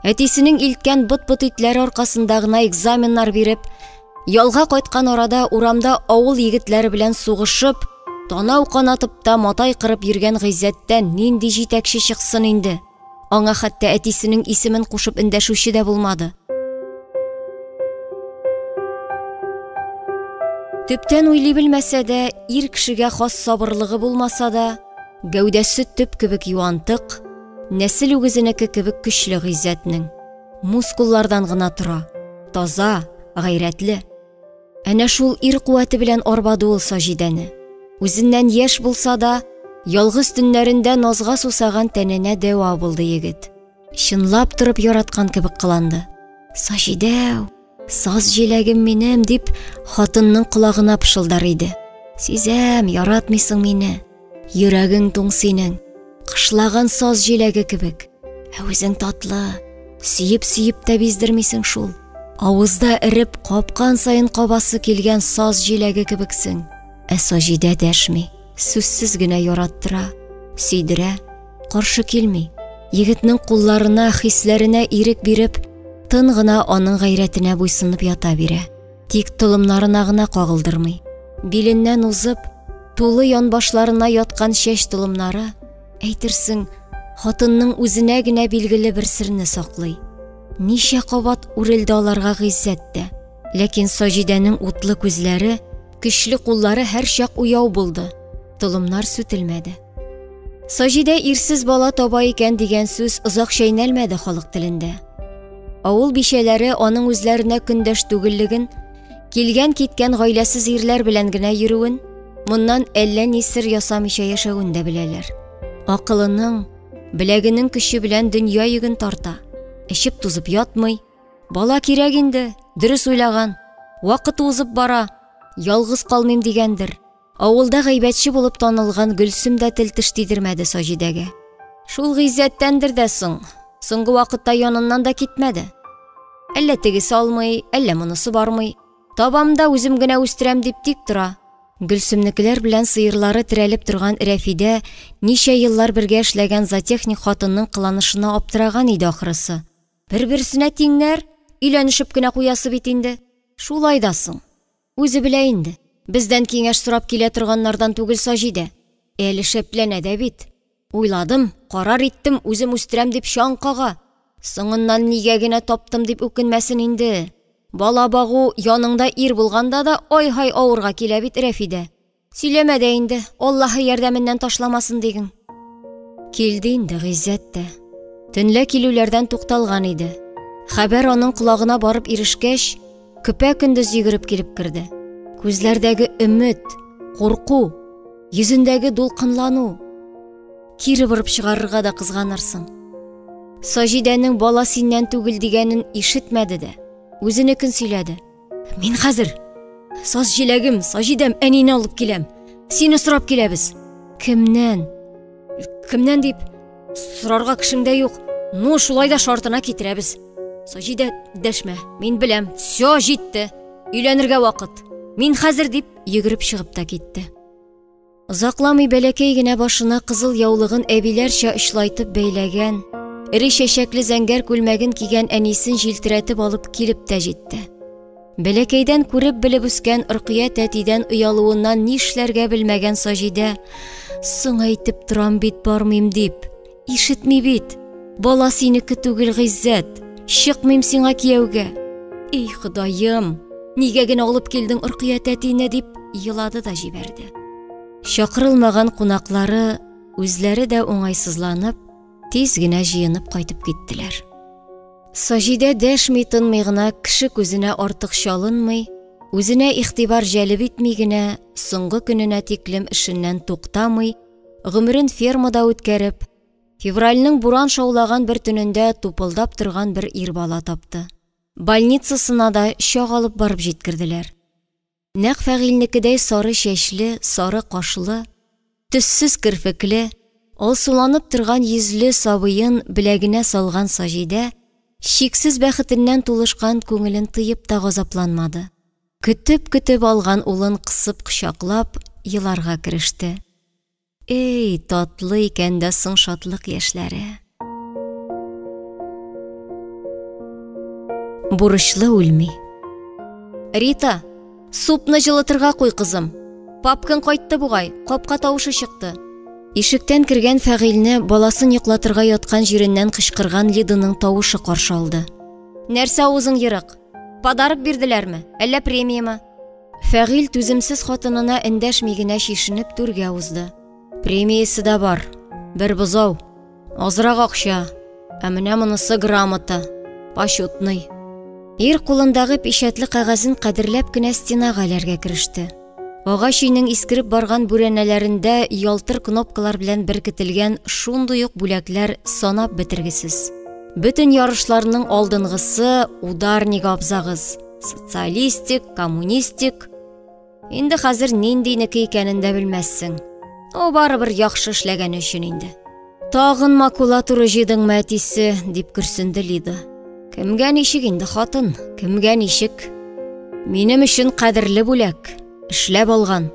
Әтисенең илткән бот-бот итләре аркасында гына экзаменнар биреп, ялга кайткан арада урамда авыл егетләре белән сугышып, танау канатып та матай кырып йөргән Гыйззәттән нинди җитәкче чыксын инде? Аңа хәтта әтисенең исемен кушып эндәшүче дә булмады. Төптән уйлый белмәсә дә, ир кешегә хас сабырлыгы булмаса да, гәүдәсе төп кебек юантык, нәсел үгезенеке кебек көчле Гыйззәтнең. Мускуллардан гына тора, таза, гайрәтле. Әнә шул ир куәте белән арбады ул Саҗидәне. Үзеннән яшь булса да, ялгыз төннәрендә назга сусаган тәненә дәва булды егет. Чынлап торып яраткан кебек кыланды. Саҗидәү, саз җиләгем минем, дип хатынның колагына пышылдар иде. Сизәм, яратмыйсың мине. Йөрәгең туң синең, кышлаган саз җиләге кебек. Ә үзең татлы, сөеп-сөеп тә биздермисең шул. Авызда эреп, капкан саен кабасы килгән саз җиләге кебексең. Ә Саҗидә дәшми, сүзсез генә яраттыра, сөйдерә, каршы килми. Егетнең кулларына, хисләренә ирек биреп, тын гына аның гайрәтенә буйсынып ята бирә. Тик толымнарына гына кагылдырмый. Биленнән узып, тулы янбашларына яткан чәч толымнары, әйтерсең, хатынның үзенә генә билгеле бер серне саклый. Ничә кабат үрелде аларга Гыйззәт тә. Ләкин Саҗидәнең утлы күзләре, көчле куллары һәрчак уяу булды. Толымнар сүтелмәде. Саҗидә ирсез бала таба икән дигән сүз озак чәйнәлмәде халык телендә. Авыл бичәләре аның үзләренә көндәш түгеллеген, килгән-киткән гаиләсез ирләр белән генә йөрүен, моннан әллә ни сер ясамыйча яшәвен дә беләләр. Акылының, беләгенең көче белән дөнья йөген тарта, эчеп тузып ятмый. Бала кирәк инде, дөрес уйлаган. Вакыты узып бара, ялгыз калмыйм дигәндер. Авылда гайбәтче булып танылган Гөлсем дә тел-теш тидермәде Саҗидәгә. Шул Гыйззәттәндер дә соң, соңгы вакытта яныннан да китмәде. Әллә тегесе алмый, әллә монысы бармый. Табам да үзем генә үстерәм дип тик тора. Гөлсемнекеләр белән сыерлары терәлеп торган Рәфидә ничә еллар бергә эшләгән зоотехник хатынның кыланышына аптыраган иде ахрысы. Бер-берсенә тиңнәр, өйләнешеп кенә куясы бит инде. Шулай да соң. Үзе белә инде, бездән киңәш сорап килә торганнардан түгел Саҗидә. Әле шәпләнә дә бит. Уйладым, карар иттем, үзем үстерәм дип чаң кага. Соңыннан нигә генә таптым дип үкенмәсен инде. Бала багу яныңда ир булганда да ай-һай авырга килә бит Рәфидә. Сөйләмә дә инде, Аллаһы ярдәменнән ташламасын диген. Килде инде Гыйззәт тә. Төнлә килүләрдән тукталган иде. Хәбәр аның колагына барып ирешкәч, көпә-көндез йөгереп килеп керде. Күзләрдәге өмет, курку, йөзендәге дулкынлану. Кире борып чыгарырга да кызганырсың. Саҗидәнең бала синнән түгел дигәнен ишетмәде дә, үзенекен сөйләде. Мин хәзер. Саз җиләгем, Саҗидәм, әнине алып киләм. Сине сорап киләбез. Кемнән? Кемнән дип? Сорарга кешең дә юк. Ну, шулай да шартына китерәбез. Саҗидә, дәшмә. Мин беләм. Все, җитте. Өйләнергә вакыт. Мин хәзер дип йөгереп чыгып та китте. Озакламый бәләкәй генә башына кызыл яулыгын әбиләрчә очлайтып бәйләгән, эре чәчәкле зәңгәр күлмәген кигән әнисен җилтерәтеп алып килеп тә җитте. Бәләкәйдән күреп-белеп үскән Ркыя тәтидән оялуыннан нишләргә белмәгән Саҗидә, Соң әйтеп торам бит бармыйм дип, ишетми бит. Бала синеке түгел, Гыйззәт. Чыкмыйм сиңа кияүгә. Эй, Ходаем, нигә генә алып килдең Ркыя тәтине дип елады да җибәрде. Чакырылмаган кунаклары үзләре дә уңайсызланып, тиз генә җыенып кайтып киттеләр. Саҗидә дәшми-тынмый гына кеше күзенә артык чалынмый, үзенә игътибар җәлеп итми генә соңгы көненә тиклем эшеннән туктамый, гомерен фермада үткәреп, февральнең буран шаулаган бер төнендә тупылдап торган бер ир бала тапты. Больницасына да чак алып барып җиткерделәр. Нәкъ Фәгыйльнекедәй сары чәчле, сары кашлы, төссез керфекле, алсуланып торган йөзле сабыен беләгенә салган Саҗидә чиксез бәхетеннән тулышкан күңелен тыеп та газапланмады. Көтеп-көтеп алган улын кысып кочаклап, еларга кереште. Эй, татлы икән дә соң шатлык яшьләре. Бурычлы үлми. Рита, супны җылытырга куй, кызым. Папкаң кайтты бугай, капка тавышы чыкты. Ишектән кергән Фәгыйльне баласын йоклатырга яткан җиреннән кычкырган Лиданың тавышы каршы алды. Нәрсә авызың ерык? Подарок бирделәрме? Әллә премияме? Фәгыйль түземсез хатынына эндәшми генә чишенеп түргә узды. Премиясе дә бар. Бер бозау. Азрак акча. Ә менә монысы грамота. Почетный. Ир кулындагы печатьле кәгазен кадерләп кенә стенага эләргә кереште. Агач өйнең искереп барган бүрәнәләрендә ялтыр кнопкалар белән беркетелгән шундый ук бүләкләр санап бетергесез. Бөтен ярышларның алдынгысы ударник абзагыз. Социалистик, коммунистик. Инде хәзер ниндинеке икәнен дә белмәссең. О, барыбер яхшы эшләгәне өчен инде. Тагын макулатура җыйдыңмы, әтисе, дип көрсенде Лида. Кемгә ничек инде, хатын, кемгә ничек? Минем өчен кадерле бүләк, эшләп алган.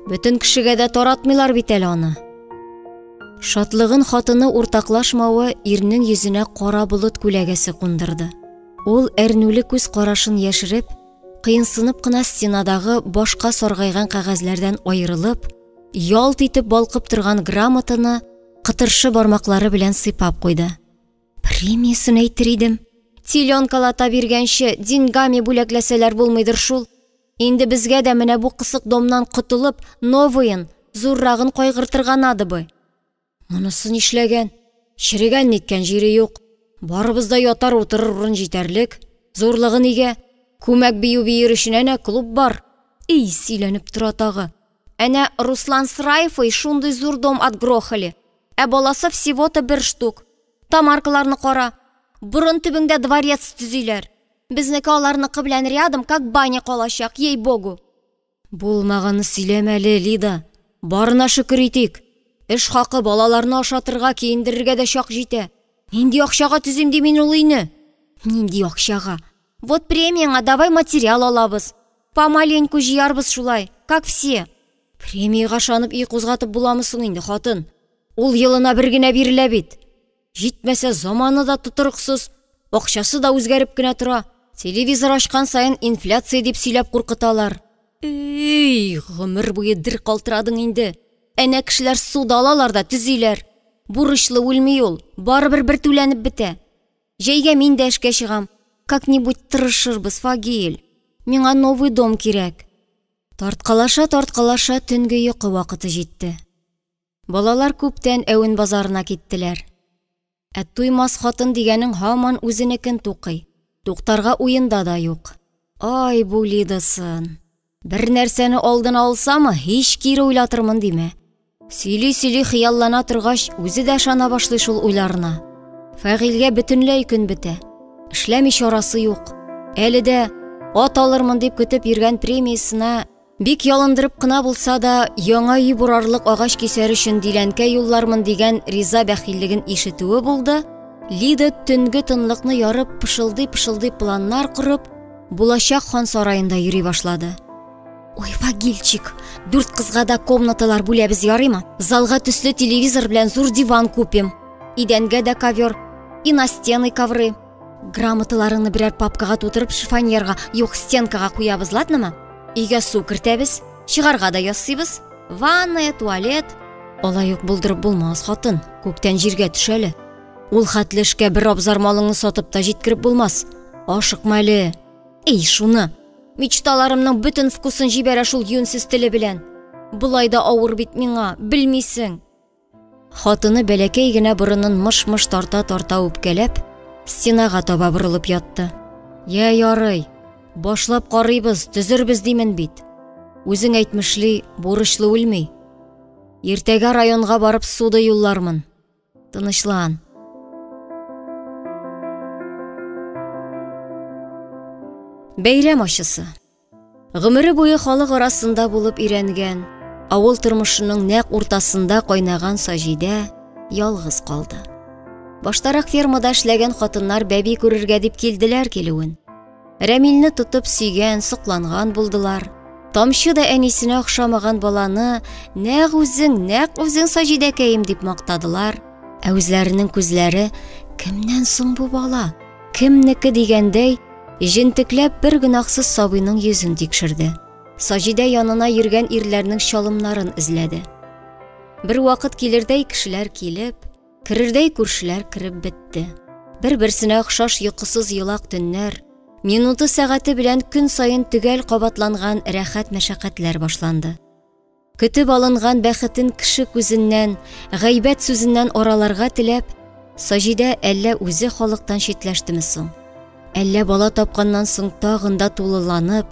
Бөтен кешегә дә таратмыйлар бит әле аны. Шатлыгын хатыны уртаклашмавы ирнең йөзенә кара болыт күләгәсе кундырды. Ул әрнүле күз карашын яшереп, кыенсынып кына стенадагы башка саргайган кәгазьләрдән аерылып, ялт итеп балкып торган грамотаны кытыршы бармаклары белән сыйпап куйды. Премиясен әйтер идем. Теленкалата биргәнче, деньгами бүләкләсәләр булмыйдыр шул. Инде безгә дә менә бу кысык домнан котылып, новыен, зуррагын кайгыртырга надо бы. Монысы нишләгән? Черегән ниткән җире юк. Барыбыз да ятар утырыр урын җитәрлек. Зурлыгы нигә? Күмәк бию биер өчен әнә клуб бар. Эй, сөйләнеп тора тагы. Әнә Руслан с Райфой шундый зур дом отгрохали. Ә баласы всего-то бер штук. Тамаркаларны кара. Борын төбеңдә дворец төзиләр. Безнеке аларныкы белән рядом, как баня калачак, ей-богу. Булмаганны сөйләмә әле, Лида. Барына шөкер итик. Эш хакы балаларны ашатырга, киендерергә дә чак җитә. Нинди акчага төзим ди мин ул өйне? Нинди акчага? Вот премияңа давай материал алабыз. Помаленьку җыярбыз шулай, как все. Премиягә ышанып өй кузгатып буламы соң инде, хатын? Ул елына бер генә бирелә бит. Җитмәсә, заманы да тотрыксыз, акчасы да үзгәреп кенә тора. Телевизор ачкан саен инфляция дип сөйләп куркыталар. Эй, гомер буе дер калтырадың инде. Әнә кешеләр суда алалар да төзиләр. Бурычлы үлми ул, барыбер бер түләнеп бетә. Җәйгә мин дә эшкә чыгам. Как-нибудь тырышырбыз, Фагил. Миңа новый дом кирәк. Тарткалаша-тарткалаша төнге йокы вакыты җитте. Балалар күптән әвен базарына киттеләр. Ә туймас хатын дигәнең һаман үзенекен тукый. Туктарга уенда да юк. Ай, бу Лидасын. Бер нәрсәне алдына алсамы, һич кире уйлатырмын димә. Сөйли-сөйли хыяллана торгач, үзе дә ышана башлый шул уйларына. Фәгыйльгә бөтенләй көн бетә. Эшләми чарасы юк. Әле дә ат алырмын дип көтеп йөргән премиясенә бик ялындырып кына булса да, яңа өй бурарлык агач кисәр өчен диләнкә юллармын дигән риза бәхиллеген ишетүе булды, Лида төнге тынлыкны ярып, пышылдый-пышылдый планнар корып, булачак хан сараенда йөри башлады. Ой, Фагильчик, дүрт кызга да комнаталар бүләбез, ярыймы? Залга төсле телевизор белән зур диван купим. Идәнгә дә ковер, и на стены ковры. Грамоталарыңны берәр папкага тутырып шифоньерга, юк, стенкага куябыз, ладномы? Өйгә су кертәбез, чыгарга да ясыйбыз. Ванная, туалет. Алай ук булдырып булмас, хатын, күктән җиргә төш әле. Ул хәтле эшкә бер абзар малыңны сатып та җиткереп булмас. Ашыкма әле. Эй, шуны. Мечталарымның бөтен вкусын җибәрә шул юньсез теле белән. Болай да авыр бит миңа, белмисең. Хатыны бәләкәй генә борынын мыш-мыш тарта-тарта үпкәләп, стенага таба борылып ятты. Я ярый, башлап карыйбыз, төзербез димен бит. Үзең әйтмешли, бурычлы үлми. Иртәгә районга барып суда юллармын. Тынычлан. Бәйрәм ачысы. Гомере буе халык арасында булып өйрәнгән, авыл тормышының нәкъ уртасында кайнаган Саҗидә ялгыз калды. Баштарак фермада эшләгән хатыннар бәби күрергә дип килделәр килүен. Рәмилне тотып сөйгән, сокланган булдылар. Тамчы да әнисенә охшамаган баланы нәкъ үзең, нәкъ үзең Саҗидәкәем дип мактадылар. Ә үзләренең күзләре кемнән соң бу бала? Кемнеке дигәндәй, җентекләп бер гөнаһсыз сабыйның йөзен тикшерде. Саҗидә янына йөргән ирләрнең чалымнарын эзләде. Бервакыт килердәй кешеләр килеп, керердәй күршеләр кереп бетте. Бер-берсенә охшаш йокысыз елак төннәр, минуты-сәгате белән көн саен төгәл кабатланган рәхәт мәшәкатьләр башланды. Көтеп алынган бәхетен кеше күзеннән, гайбәт сүзеннән араларга теләп, Саҗидә әллә үзе халыктан читләштеме соң? Әллә бала тапканнан соң тагын да тулыланып,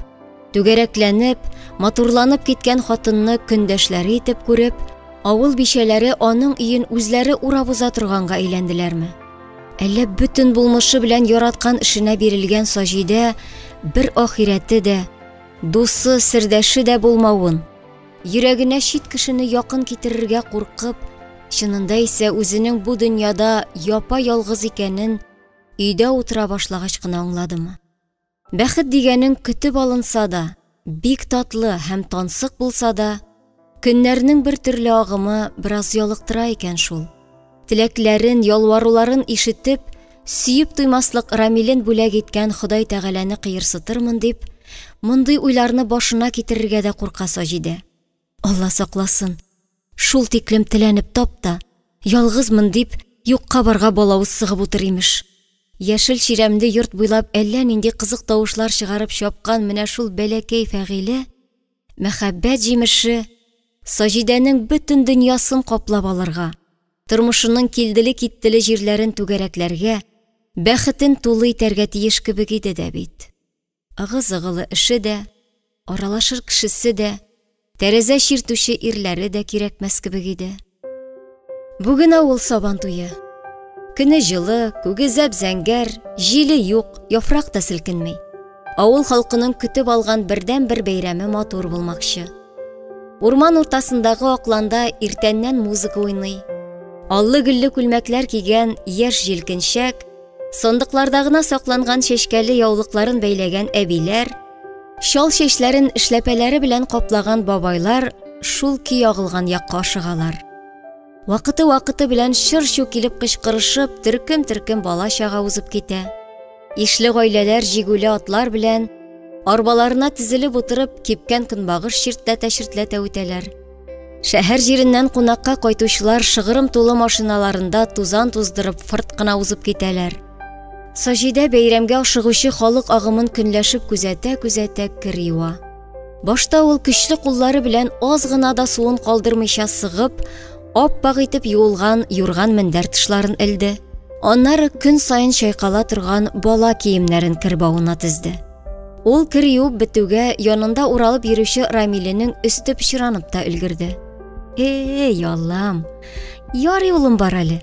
түгәрәкләнеп, матурланып киткән хатынны көндәшләре итеп күреп, авыл бичәләре аның өен үзләре урап уза торганга әйләнделәрме? Әллә бөтен булмышы белән яраткан эшенә бирелгән Саҗидә бер ахирәте дә, дусы, сердәше дә булмавын, йөрәгенә чит кешене якын китерергә куркып, чынында исә үзенең бу дөньяда япа-ялгыз икәнен өйдә утыра башлагач кына аңладымы? Бәхет дигәнең көтеп алынса да, бик татлы һәм тансык булса да, көннәрнең бер төрле агымы бераз ялыктыра икән шул. Теләкләрен, ялваруларын ишетеп, сөеп туймаслык Рамилен бүләк иткән Ходай Тәгаләне кыерсытырмын дип, мондый уйларны башына китерергә дә курка Саҗидә. Алла сакласын, шул тиклем теләнеп тап та, ялгызмын дип, юкка-барга балавыз сыгып утыр, имеш. Яшел чирәмле йорт буйлап әллә нинди кызык тавышлар чыгарып чапкан менә шул бәләкәй Фәгыйлә, мәхәббәт җимеше, Саҗидәнең бөтен дөньясын каплап алырга, тормышының килделе-киттеле җирләрен түгәрәкләргә, бәхетен тулы итәргә тиеш кебек иде дә бит. Ыгы-зыгылы эше дә, аралашыр кешесе дә, тәрәзә чиртүче ирләре дә кирәкмәс кебек иде. Бүген авыл сабан туе. Көне җылы, күге зәп-зәңгәр, җиле юк, яфрак та селкенми. Авыл халкының көтеп алган бердәнбер бәйрәме матур булмакчы. Урман уртасындагы акланда иртәннән музыка уйный. Аллы-гөлле күлмәкләр кигән яшь җилкенчәк, сандыкларда гына сакланган чәчкәле яулыкларын бәйләгән әбиләр, чал чәчләрен эшләпәләре белән каплаган бабайлар шул көй агылган якка ашыгалар. Вакыты-вакыты белән чыр-чу килеп кычкырышып, төркем-төркем бала-чага узып китә. Ишле гаиләләр җигүле атлар белән арбаларына тезелеп утырып, кипкән көнбагыш чиртләтә-чиртләтә үтәләр. Шәһәр җиреннән кунакка кайтучылар шыгрым тулы машиналарында тузан туздырып фырт кына узып китәләр. Саҗидә бәйрәмгә ашыгучы халык агымын көнләшеп күзәтә-күзәтә кер юа. Башта ул көчле куллары белән аз гына да суын калдырмыйча сыгып, ап-ак итеп юылган юрган-мендәр тышларын элде. Аннары көн саен чайкала торган бала киемнәрен кер бавына тезде. Ул кер юып бетүгә янында уралып йөрүче Рамиленең өсте пычранып та өлгерде. Эй, Аллам, ярый улым бар әле.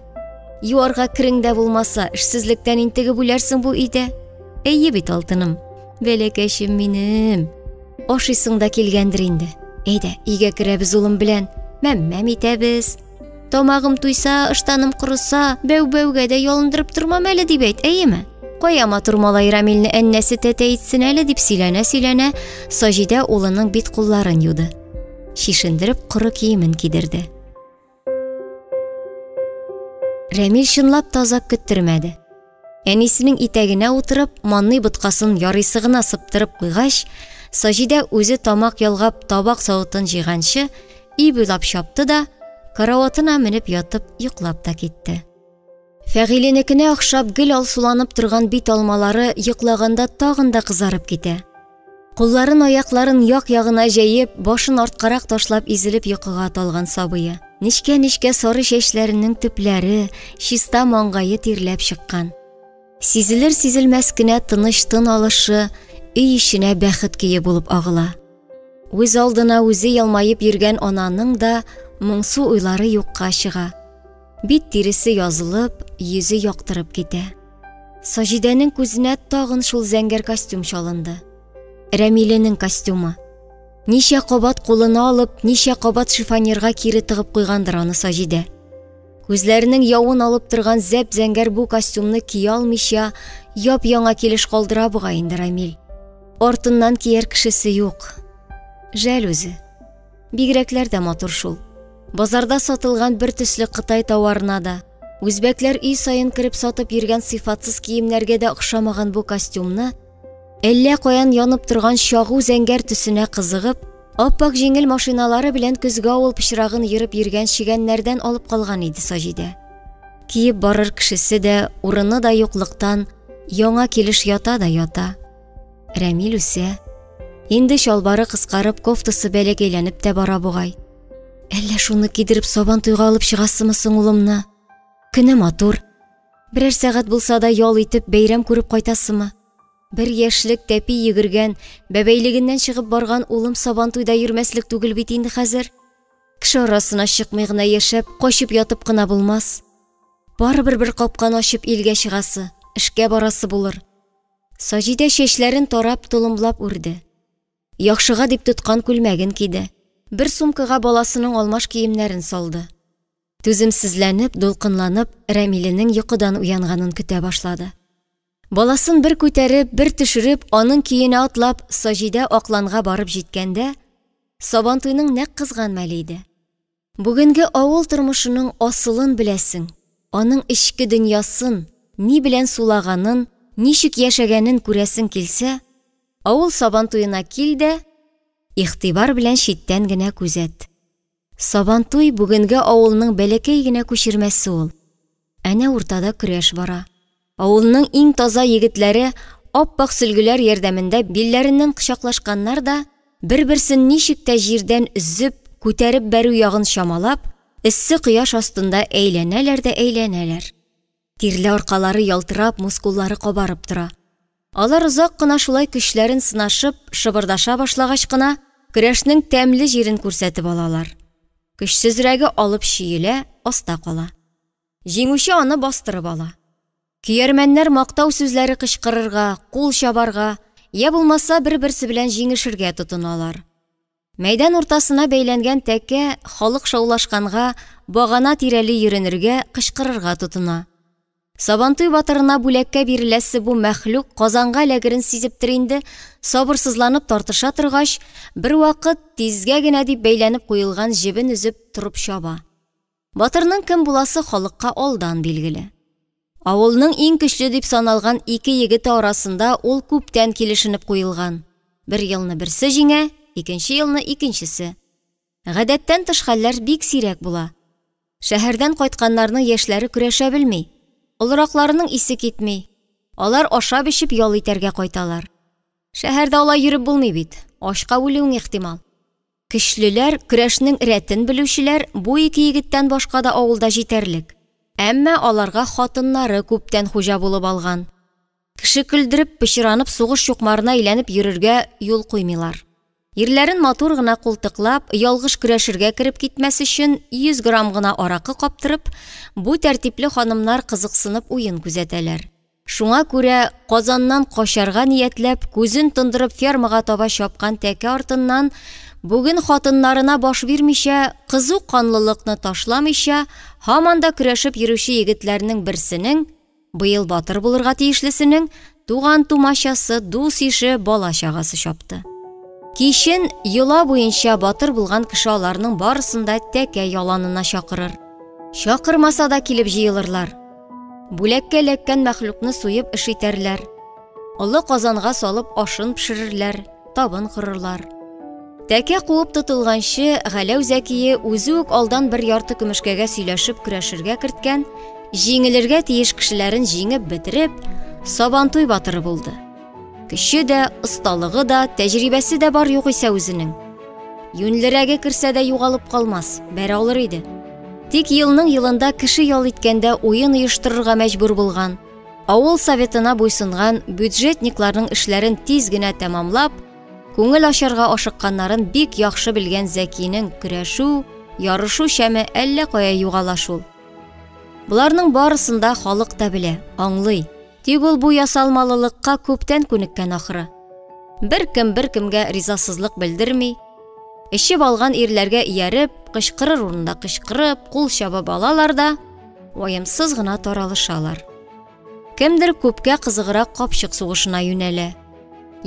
Юарга керең дә булмаса, эшсезлектән интегеп үләрсең бу өйдә. Әйе бит, алтыным. Бәләкәчем минем. Ашыйсың да килгәндер инде. Әйдә, өйгә керәбез улым белән. Мәм-мәм итәбез. Тамагым туйса, ыштаным корыса, бәү-бәүгә дә ялындырып тормам әле дип әйт, әйеме? Кая матур малай Рамилне әннәсе тәтә итсен әле дип сөйләнә-сөйләнә, Саҗидә улының бит кулларын юды. Чишендереп коры киемен кидерде. Рәмил чынлап та озак көттермәде. Әнисенең итәгенә утырып, манный боткасын ярыйсы гына сыптырып куйгач, Саҗидә үзе тамак ялгап табак савытын җыйганчы, өй буйлап чапты да, караватына менеп ятып йоклап та китте. Фәгыйленекенә охшап гел алсуланып торган бит алмалары йоклаганда тагын да кызарып китә. Кулларын, аякларын як-ягына җәеп, башын арткарак ташлап изелеп йокыга талган сабые. Нечкә-нечкә сары чәчләренең төпләре, чиста маңгае тирләп чыккан. Сизелер-сизелмәс кенә тыныч тын алышы өй эченә бәхет көе булып агыла. Үз алдына үзе елмаеп йөргән ананың да моңсу уйлары юкка чыга. Бит тиресе язылып, йөзе яктырып китә. Саҗидәнең күзенә тагын шул зәңгәр костюм чалынды. Рәмиленең костюмы. Ничә кабат кулына алып, ничә кабат шифоньерга кире тыгып куйгандыр аны Саҗидә. Күзләренең явын алып торган зәп-зәңгәр бу костюмны кия алмыйча, яп-яңа килеш калдыра бугай инде Рамил. Артыннан кияр кешесе юк. Жәл үзе. Бигрәкләр дә матур шул. Базарда сатылган бер төсле кытай тауарына да, үзбәкләр өй саен кереп сатып йөргән сыйфатсыз киемнәргә дә охшамаган бу костюмны, әллә каян янып торган чагу зәңгәр төсенә кызыгып, Ап-ак җиңел машиналары белән көзге авыл пычрагын ерып йөргән чегәннәрдән алып калган иде Саҗидә. Киеп барыр кешесе дә, урыны да юклыктан яңа килеш ята да ята. Рәмил үсә. Инде чалбары кыскарып, кофтасы бәләкәйләнеп тә бара бугай. Әллә шуны кидереп сабан туйга алып чыгасымы соң улымны? Көне матур. Берәр сәгать булса да ял итеп, бәйрәм күреп кайтасымы? Бер яшьлек тәпи йөгергән, бәбәйлегеннән чыгып барган улым Сабантуйда йөрмәслек түгел бит инде хәзер. Кеше арасына чыкмый гына яшәп, качып ятып кына булмас. Барыбер бер капканы ачып илгә чыгасы, эшкә барасы булыр. Саҗидә чәчләрен тарап, толымлап үрде. Яхшыга дип тоткан күлмәген киде. Бер сумкага баласының алмаш киемнәрен салды. Түземсезләнеп, дулкынланып, Рәмиленең йокыдан уянганын көтә башлады. Баласын бер күтәреп, бер төшереп, аның көенә атлап, Саҗидә Акланга барып җиткәндә, Сабантуйның нәкъ кызган мәле иде. Бүгенге авыл тормышының асылын беләсең, аның эчке дөньясын, ни белән сулаганын, ничек яшәгәнен күрәсең килсә, авыл Сабантуена кил дә, игътибар белән читтән генә күзәт. Сабантуй бүгенге авылның бәләкәй генә күчермәсе ул. Әнә уртада көрәш бара. Авылның иң таза егетләре ап-ак сөлгеләр ярдәмендә билләреннән кочаклашканнар да, бер-берсен ничек тә җирдән өзеп, күтәреп бәрү ягын чамалап, эссе кояш астында әйләнәләр дә әйләнәләр. Тирле аркалары ялтырап, мускуллары кабарып тора. Алар озак кына шулай көчләрен сынашып, шыбырдаша башлагач кына, көрәшнең тәмле җирен күрсәтеп алалар. Көчсезрәге алып чөелә, аста кала. Җиңүче аны бастырып ала. Көярмәннәр мактау сүзләре кычкырырга, кул чабарга, я булмаса бер-берсе белән җиңешергә тотыналар. Мәйдан уртасына бәйләнгән тәкә халык шаулашканга багана тирәли йөренергә, кычкырырга тотына. Сабантуй батырына бүләккә биреләсе бу мәхлук Казанга эләгерен сизептер инде, сабырсызланып тартыша торгач, бервакыт тизгә генә дип бәйләнеп куелган җебен өзеп торып чаба. Батырның кем буласы халыкка алдан билгеле. Авылның иң көчле дип саналган ике егете арасында ул күптән килешенеп куелган. Бер елны берсе җиңә, икенче елны икенчесе. Гадәттән тыш хәлләр бик сирәк була. Шәһәрдән кайтканнарның яшьләре көрәшә белми. Олыракларының исе китми. Алар ашап-эчеп ял итәргә кайталар. Шәһәрдә алай йөреп булмый бит, ачка үлүең ихтимал. Көчлеләр, көрәшнең рәтен белүчеләр бу ике егеттән башка да авылда җитәрлек. Әмма аларга хатыннары күптән хуҗа булып алган. Кеше көлдереп, пычранып сугыш чукмарына әйләнеп йөрергә юл куймыйлар. Ирләрен матур гына култыклап, ялгыш көрәшергә кереп китмәс өчен 100 грамм гына аракы каптырып, бу тәртипле ханымнар кызыксынып уен күзәтәләр. Шуңа күрә Казаннан качарга ниятләп, күзен тондырып фермага таба чапкан тәкә артыннан бүген хатыннарына баш бирмичә, кызу канлылыкны ташламыйча, һаман да көрәшеп йөрүче егетләрнең берсенең, быел батыр булырга тиешлесенең, туган-тумачасы, дус-ише, бала-чагасы чапты. Кичен йола буенча батыр булган кеше аларның барысын да тәкә яланына чакырыр. Чакырмаса да килеп җыелырлар. Бүләккә эләккән мәхлукны суеп эш итәрләр. Олы казанга салып ашын пешерерләр, табын корырлар. Тәкә куып тотылганчы, Галәү Зәкие үзе үк алдан бер ярты көмешкәгә сөйләшеп көрәшергә керткән, җиңелергә тиеш кешеләрен җиңеп бетереп, Сабантуй батыры булды. Көче дә, осталыгы да, тәҗрибәсе дә бар югыйсә үзенең. Юньлерәге керсә дә югалып калмас, бәрә алыр иде. Тик елның елында кеше ял иткәндә уен оештырырга мәҗбүр булган, авыл советына буйсынган бюджетникларның эшләрен тиз генә тәмамлап, күңел ачарга ашыкканнарын бик яхшы белгән Зәкинең көрәшү, ярышу шәме әллә кая югала шул. Боларның барысын да халык та белә, аңлый. Тик ул бу ясалмалылыкка күптән күнеккән ахры. Беркем беркемгә ризасызлык белдерми. Эчеп алган ирләргә ияреп, кычкырыр урында кычкырып, кул чабып алалар да, ваемсыз гына таралышалар. Кемдер күпкә кызыграк капчык сугышына юнәлә.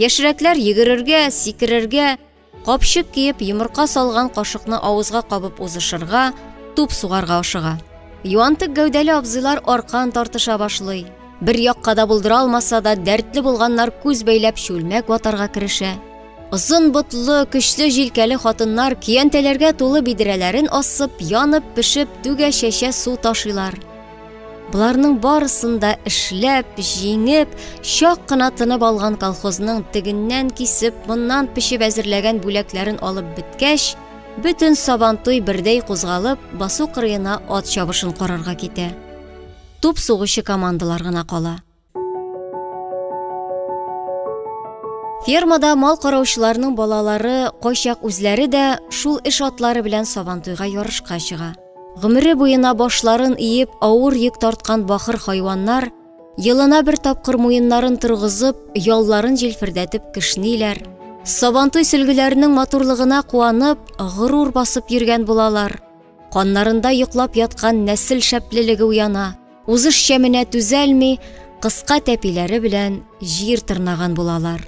Яшьрәкләр йөгерергә, сикерергә, Капчык киеп, йомырка салган кашыкны авызга кабып узышырга, туп сугарга ашыга. Юантык гәүдәле абзыйлар аркан тартыша башлый. Бер якка да булдыра алмаса да, дәртле булганнар күз бәйләп чүлмәк ватарга керешә. Озын ботлы, көчле җилкәле хатыннар көянтәләргә тулы бидрәләрен асып, янып, пешеп, түгә-чәчә су ташыйлар. Боларның барысын да эшләп, җиңеп, чак кына тынып алган колхозның тегеннән кисеп, моннан печеп әзерләгән бүләкләрен алып беткәч, бөтен Сабантуй бердәй кузгалып, басу кырыена ат чабышын карарга китә. Туп сугучы командалар гына кала. Фермада мал караучыларның балалары кайчак үзләре дә шул эш атлары белән Сабантуйга ярышка чыга. Гомере буена башларын иеп авыр йөк тарткан бахыр хайваннар елына бер тапкыр муеннарын торгызып, ялларын җилфердәтеп кешниләр. Сабантуй сөлгеләренең матурлыгына куанып, горур басып йөргән булалар. Каннарында йоклап яткан нәсел шәплелеге уяна, узыш шәменә түзәлми, кыска тәпиләре белән җир тырнаган булалар.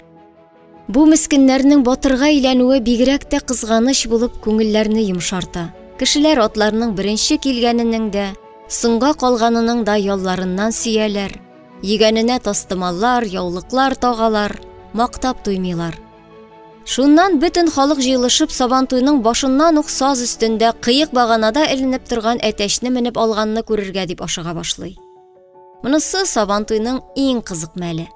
Бу мескеннәрнең батырга әйләнүе бигрәк тә кызганыч булып күңелләрне йомшарта. Кешеләр атларның беренче килгәненең дә, соңга калганының да ялларыннан сөяләр, йөгәненә тастымаллар, яулыклар тагалар, мактап туймыйлар. Шуннан бөтен халык җыелышып Сабантуйның башыннан ук саз өстендә кыек баганада эленеп торган әтәчне менеп алганны күрергә дип ашыга башлый. Монысы Сабантуйның иң кызык мәле.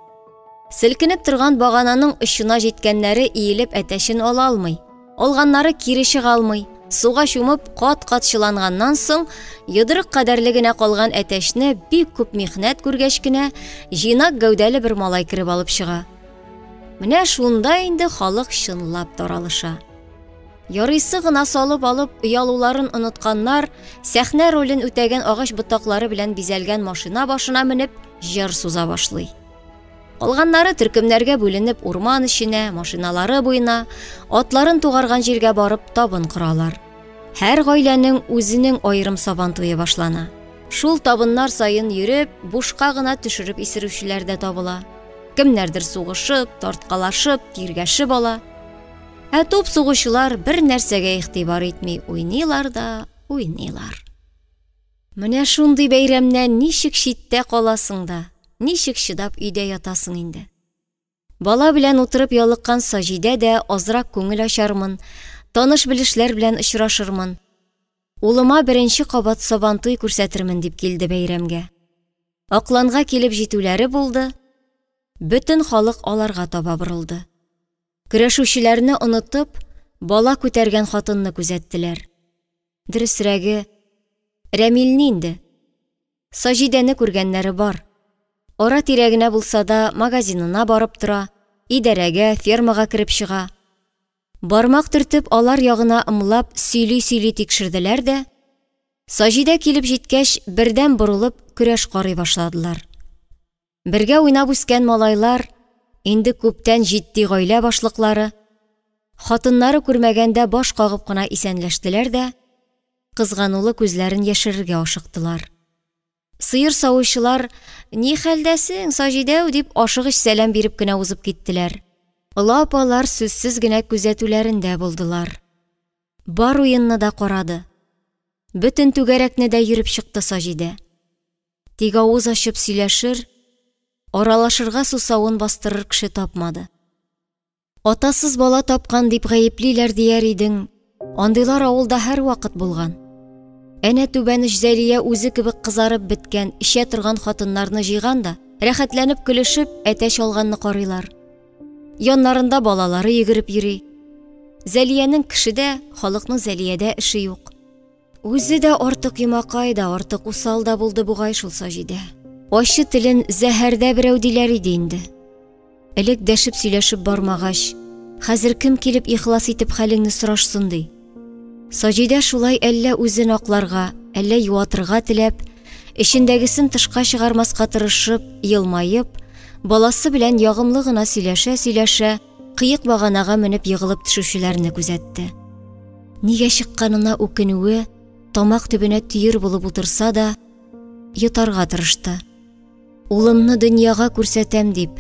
Селкенеп торган багананың очына җиткәннәре иелеп әтәчен ала алмый. Алганнары кире чыга алмый. Суга чумып кат-кат чыланганнан соң, йодрык кадәрле генә калган әтәчне бик күп михнәт күргәч кенә, җыйнак гәүдәле бер малай кереп алып чыга. Менә шунда инде халык чынлап таралыша. Ярыйсы гына салып алып, оялуларын онытканнар, сәхнә ролен үтәгән агач ботаклары белән бизәлгән машина башына менеп, җыр суза башлый. Калганнары төркемнәргә бүленеп урман эченә, машиналары буена, атларын тугарган җиргә барып табын коралар. Һәр гаиләнең үзенең аерым сабан туе башлана. Шул табыннар саен йөреп, бушка гына төшереп исерүчеләр дә табыла. Кемнәрдер сугышып, тарткалашып, тиргәшеп ала. Ә туп сугучылар бер нәрсәгә игътибар итми уйныйлар да уйныйлар. Менә шундый бәйрәмнән ничек читтә каласың да, ничек чыдап өйдә ятасың инде. Бала белән утырып ялыккан Саҗидә дә азрак күңел ачармын, таныш-белешләр белән очрашырмын, улыма беренче кабат Сабантуй күрсәтермен дип килде бәйрәмгә. Акланга килеп җитүләре булды, бөтен халык аларга таба борылды. Көрәшүчеләрне онытып, бала күтәргән хатынны күзәттеләр. Дөресрәге, Рәмилне инде. Саҗидәне күргәннәре бар. Ара-тирә генә булса да магазинына барып тора, идарәгә, фермага кереп чыга. Бармак төртеп, алар ягына ымлап, сөйли-сөйли тикшерделәр дә, Саҗидә килеп җиткәч, бердәм борылып, көрәш карый башладылар. Бергә уйнап үскән малайлар, инде күптән җитди гаилә башлыклары, хатыннары күрмәгәндә баш кагып кына исәнләштеләр дә, кызганулы күзләрен яшерергә ашыктылар. Сыер савучылар, Ни хәлдәсең, Саҗидәү, дип ашыгыч сәлам биреп кенә узып киттеләр. Олы апалар сүзсез генә күзәтүләрендә булдылар. Бар уенны да карады. Бөтен түгәрәкне дә йөреп чыкты Саҗидә. Тик авыз ачып сөйләшер, аралашырга сусавын бастырыр кеше тапмады. Атасыз бала тапкан дип гаеплиләр дияр идең, андыйлар авылда һәрвакыт булган. Әнә Түбән оч Зәлия үзе кебек кызарып беткән, эчә торган хатыннарны җыйган да, рәхәтләнеп көлешеп, әтәч алганны карыйлар. Яннарында балалары йөгереп йөри. Зәлиянең кешедә, халыкның Зәлиядә эше юк. Үзе дә артык йомакай да, артык усал да булды бугай шул Саҗидә. Ачы телен зәһәрдә берәү диләр иде инде. Элек дәшеп сөйләшеп бармагач, хәзер кем килеп ихлас итеп хәлеңне сорашсын ди. Саҗидә шулай әллә үзен акларга, әллә юатырга теләп, эчендәгесен тышка чыгармаска тырышып, елмаеп, баласы белән ягымлы гына сөйләшә-сөйләшә, кыек баганага менеп егылып төшүчеләрне күзәтте. Нигә чыкканына үкенүе тамак төбенә төер булып утырса да, йотарга тырышты. Улымны дөньяга күрсәтәм дип,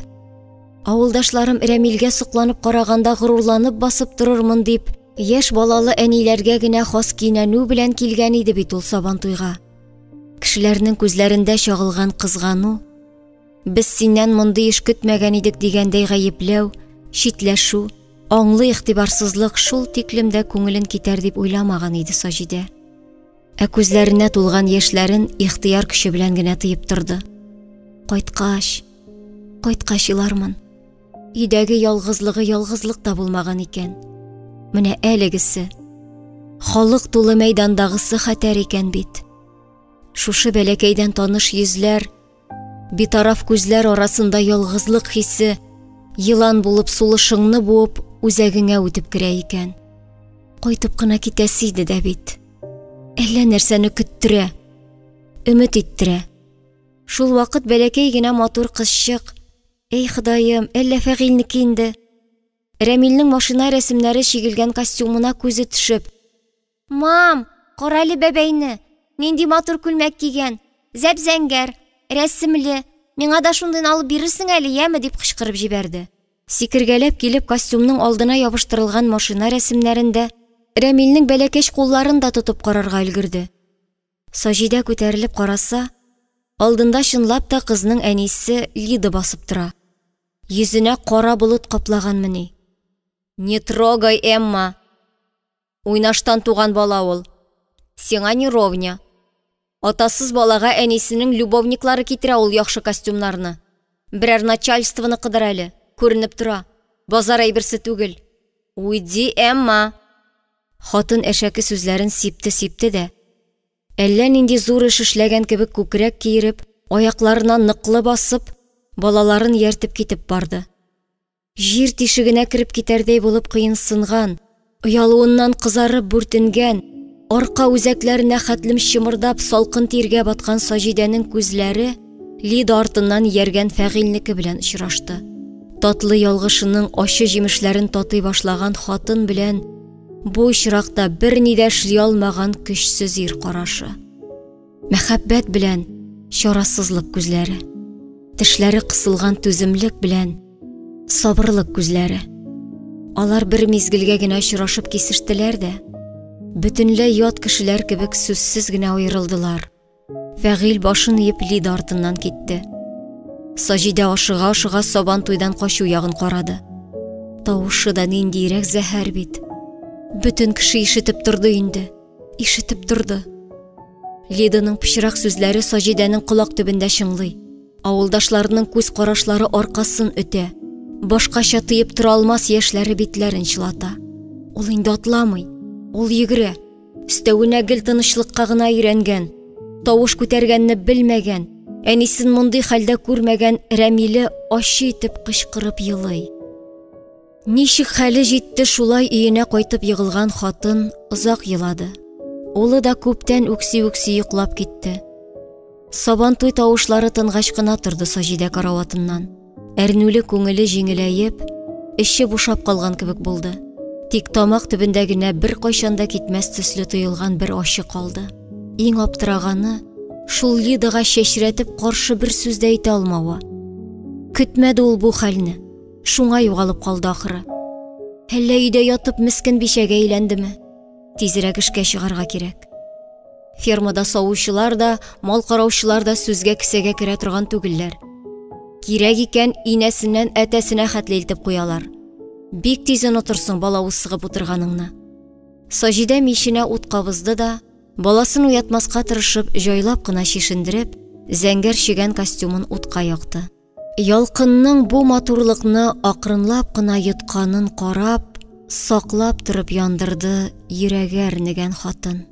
авылдашларым Рәмилгә сокланып караганда горурланып басып торырмын дип, яшь балалы әниләргә генә хас кинәнү белән килгән иде бит ул Сабантуйга. Кешеләрнең күзләрендә чагылган кызгану, без синнән мондый эш көтмәгән идек дигәндәй гаепләү, читләшү, Аңлы игътибарсызлык шул тиклем дә күңелен китәр дип уйламаган иде Саҗидә. Ә күзләренә тулган яшьләрен ихтыяр көче белән генә тыеп торды. Кайткач, кайткач елармын. Өйдәге ялгызлыгы ялгызлык та булмаган икән. Менә әлегесе. Халык тулы мәйдандагысы хәтәр икән бит. Шушы бәләкәйдән таныш йөзләр, битараф күзләр арасында ялгызлык хисе елан булып сулышыңны буып, үзәгеңә үтеп керә икән. Кайтып кына китәсе иде дә бит. Әллә нәрсәне көттерә, өмет иттерә. Шул вакыт бәләкәй генә матур кызчык, Эй, Ходаем, әллә Фәгыйльнеке инде? Рәмилнең машина рәсемнәре чигелгән костюмына күзе төшеп, Мам, карале бәбәйне, нинди матур күлмәк кигән, зәп-зәңгәр, рәсемле, миңа да шундыйны алып бирерсең әле, яме, дип кычкырып җибәрде. Сикергәләп килеп, костюмның алдына ябыштырылган машина рәсемнәрен дә, Рәмилнең бәләкәч кулларын да тотып карарга өлгерде. Саҗидә күтәрелеп караса, алдында чынлап та кызның әнисе Лида басып тора. Йөзенә кара болыт каплаганмыни. Не трогай, Эмма! Уйнаштан туган бала ул. Сиңа не ровня. Атасыз балага әнисенең любовниклары китерә ул яхшы костюмнарны. Берәр начальствоныкыдыр әле, күренеп тора. Базар әйберсе түгел. Уйди, Эмма! Хатын әшәке сүзләрен сипте-сипте дә, әллә нинди зур эш эшләгән кебек күкрәк киереп, аякларына ныклы басып, балаларын ияртеп китеп барды. Җир тишегенә кереп китәрдәй булып кыенсынган, оялуыннан кызарып бүртенгән, арка үзәкләренә хәтлем чымырдап салкын тиргә баткан Саҗидәнең күзләре Лида артыннан ияргән Фәгыйльнеке белән очрашты. Татлы ялгышының ачы җимешләрен татый башлаган хатын белән бу очракта берни дә эшли алмаган көчсез ир карашы. Мәхәббәт белән чарасызлык күзләре, тешләре кысылган түземлек белән сабырлык күзләре. Алар бер мизгелгә генә очрашып кисештеләр дә, бөтенләй ят кешеләр кебек сүзсез генә аерылдылар. Фәгыйль башын иеп Лида артыннан китте. Саҗидә ашыга-ашыга сабан туйдан качу ягын карады. Тавышы да ниндиерәк зәһәр бит. Бөтен кеше ишетеп торды инде. Ишетеп торды. Лиданың пычрак сүзләре Саҗидәнең колак төбендә чыңлый. Авылдашларының күз карашлары аркасын өтә. Башкача тыеп тора алмас яшьләре битләрен чылата. Ул инде атламый, ул йөгерә. Өстәвенә гел тынычлыкка гына өйрәнгән, тавыш күтәргәнне белмәгән, әнисен мондый хәлдә күрмәгән Рәмиле ачы итеп кычкырып елый. Ничек хәле җитте, шулай өенә кайтып егылган хатын озак елады. Улы да күптән үкси-үкси йоклап китте. Сабантуй тавышлары тынгач кына торды Саҗидә караватыннан. Әрнүле күңеле җиңеләеп, эче бушап калган кебек булды. Тик тамак төбендә генә беркайчан да китмәс төсле тоелган бер ачы калды. Иң аптыраганы, шул Лидага чәчрәтеп каршы бер сүз дә әйтә алмавы. Көтмәде ул бу хәлне. Шуңа югалып калды ахры. Әллә өйдә ятып мескен бичәгә әйләндеме? Тизрәк эшкә чыгарга кирәк. Фермада савучылар да, мал караучылар да сүзгә кесәгә керә торган түгелләр. Кирәк икән, инәсеннән әтәсенә хәтле илтеп куялар. Бик тиз онытырсың балавыз сыгып утырганыңны. Саҗидә миченә ут кабызды да, баласын уятмаска тырышып, җайлап кына чишендереп, зәңгәр чегән костюмын утка якты. Ялкынның бу матурлыкны акрынлап кына йотканын карап, саклап торып яндырды йөрәге әрнегән хатын.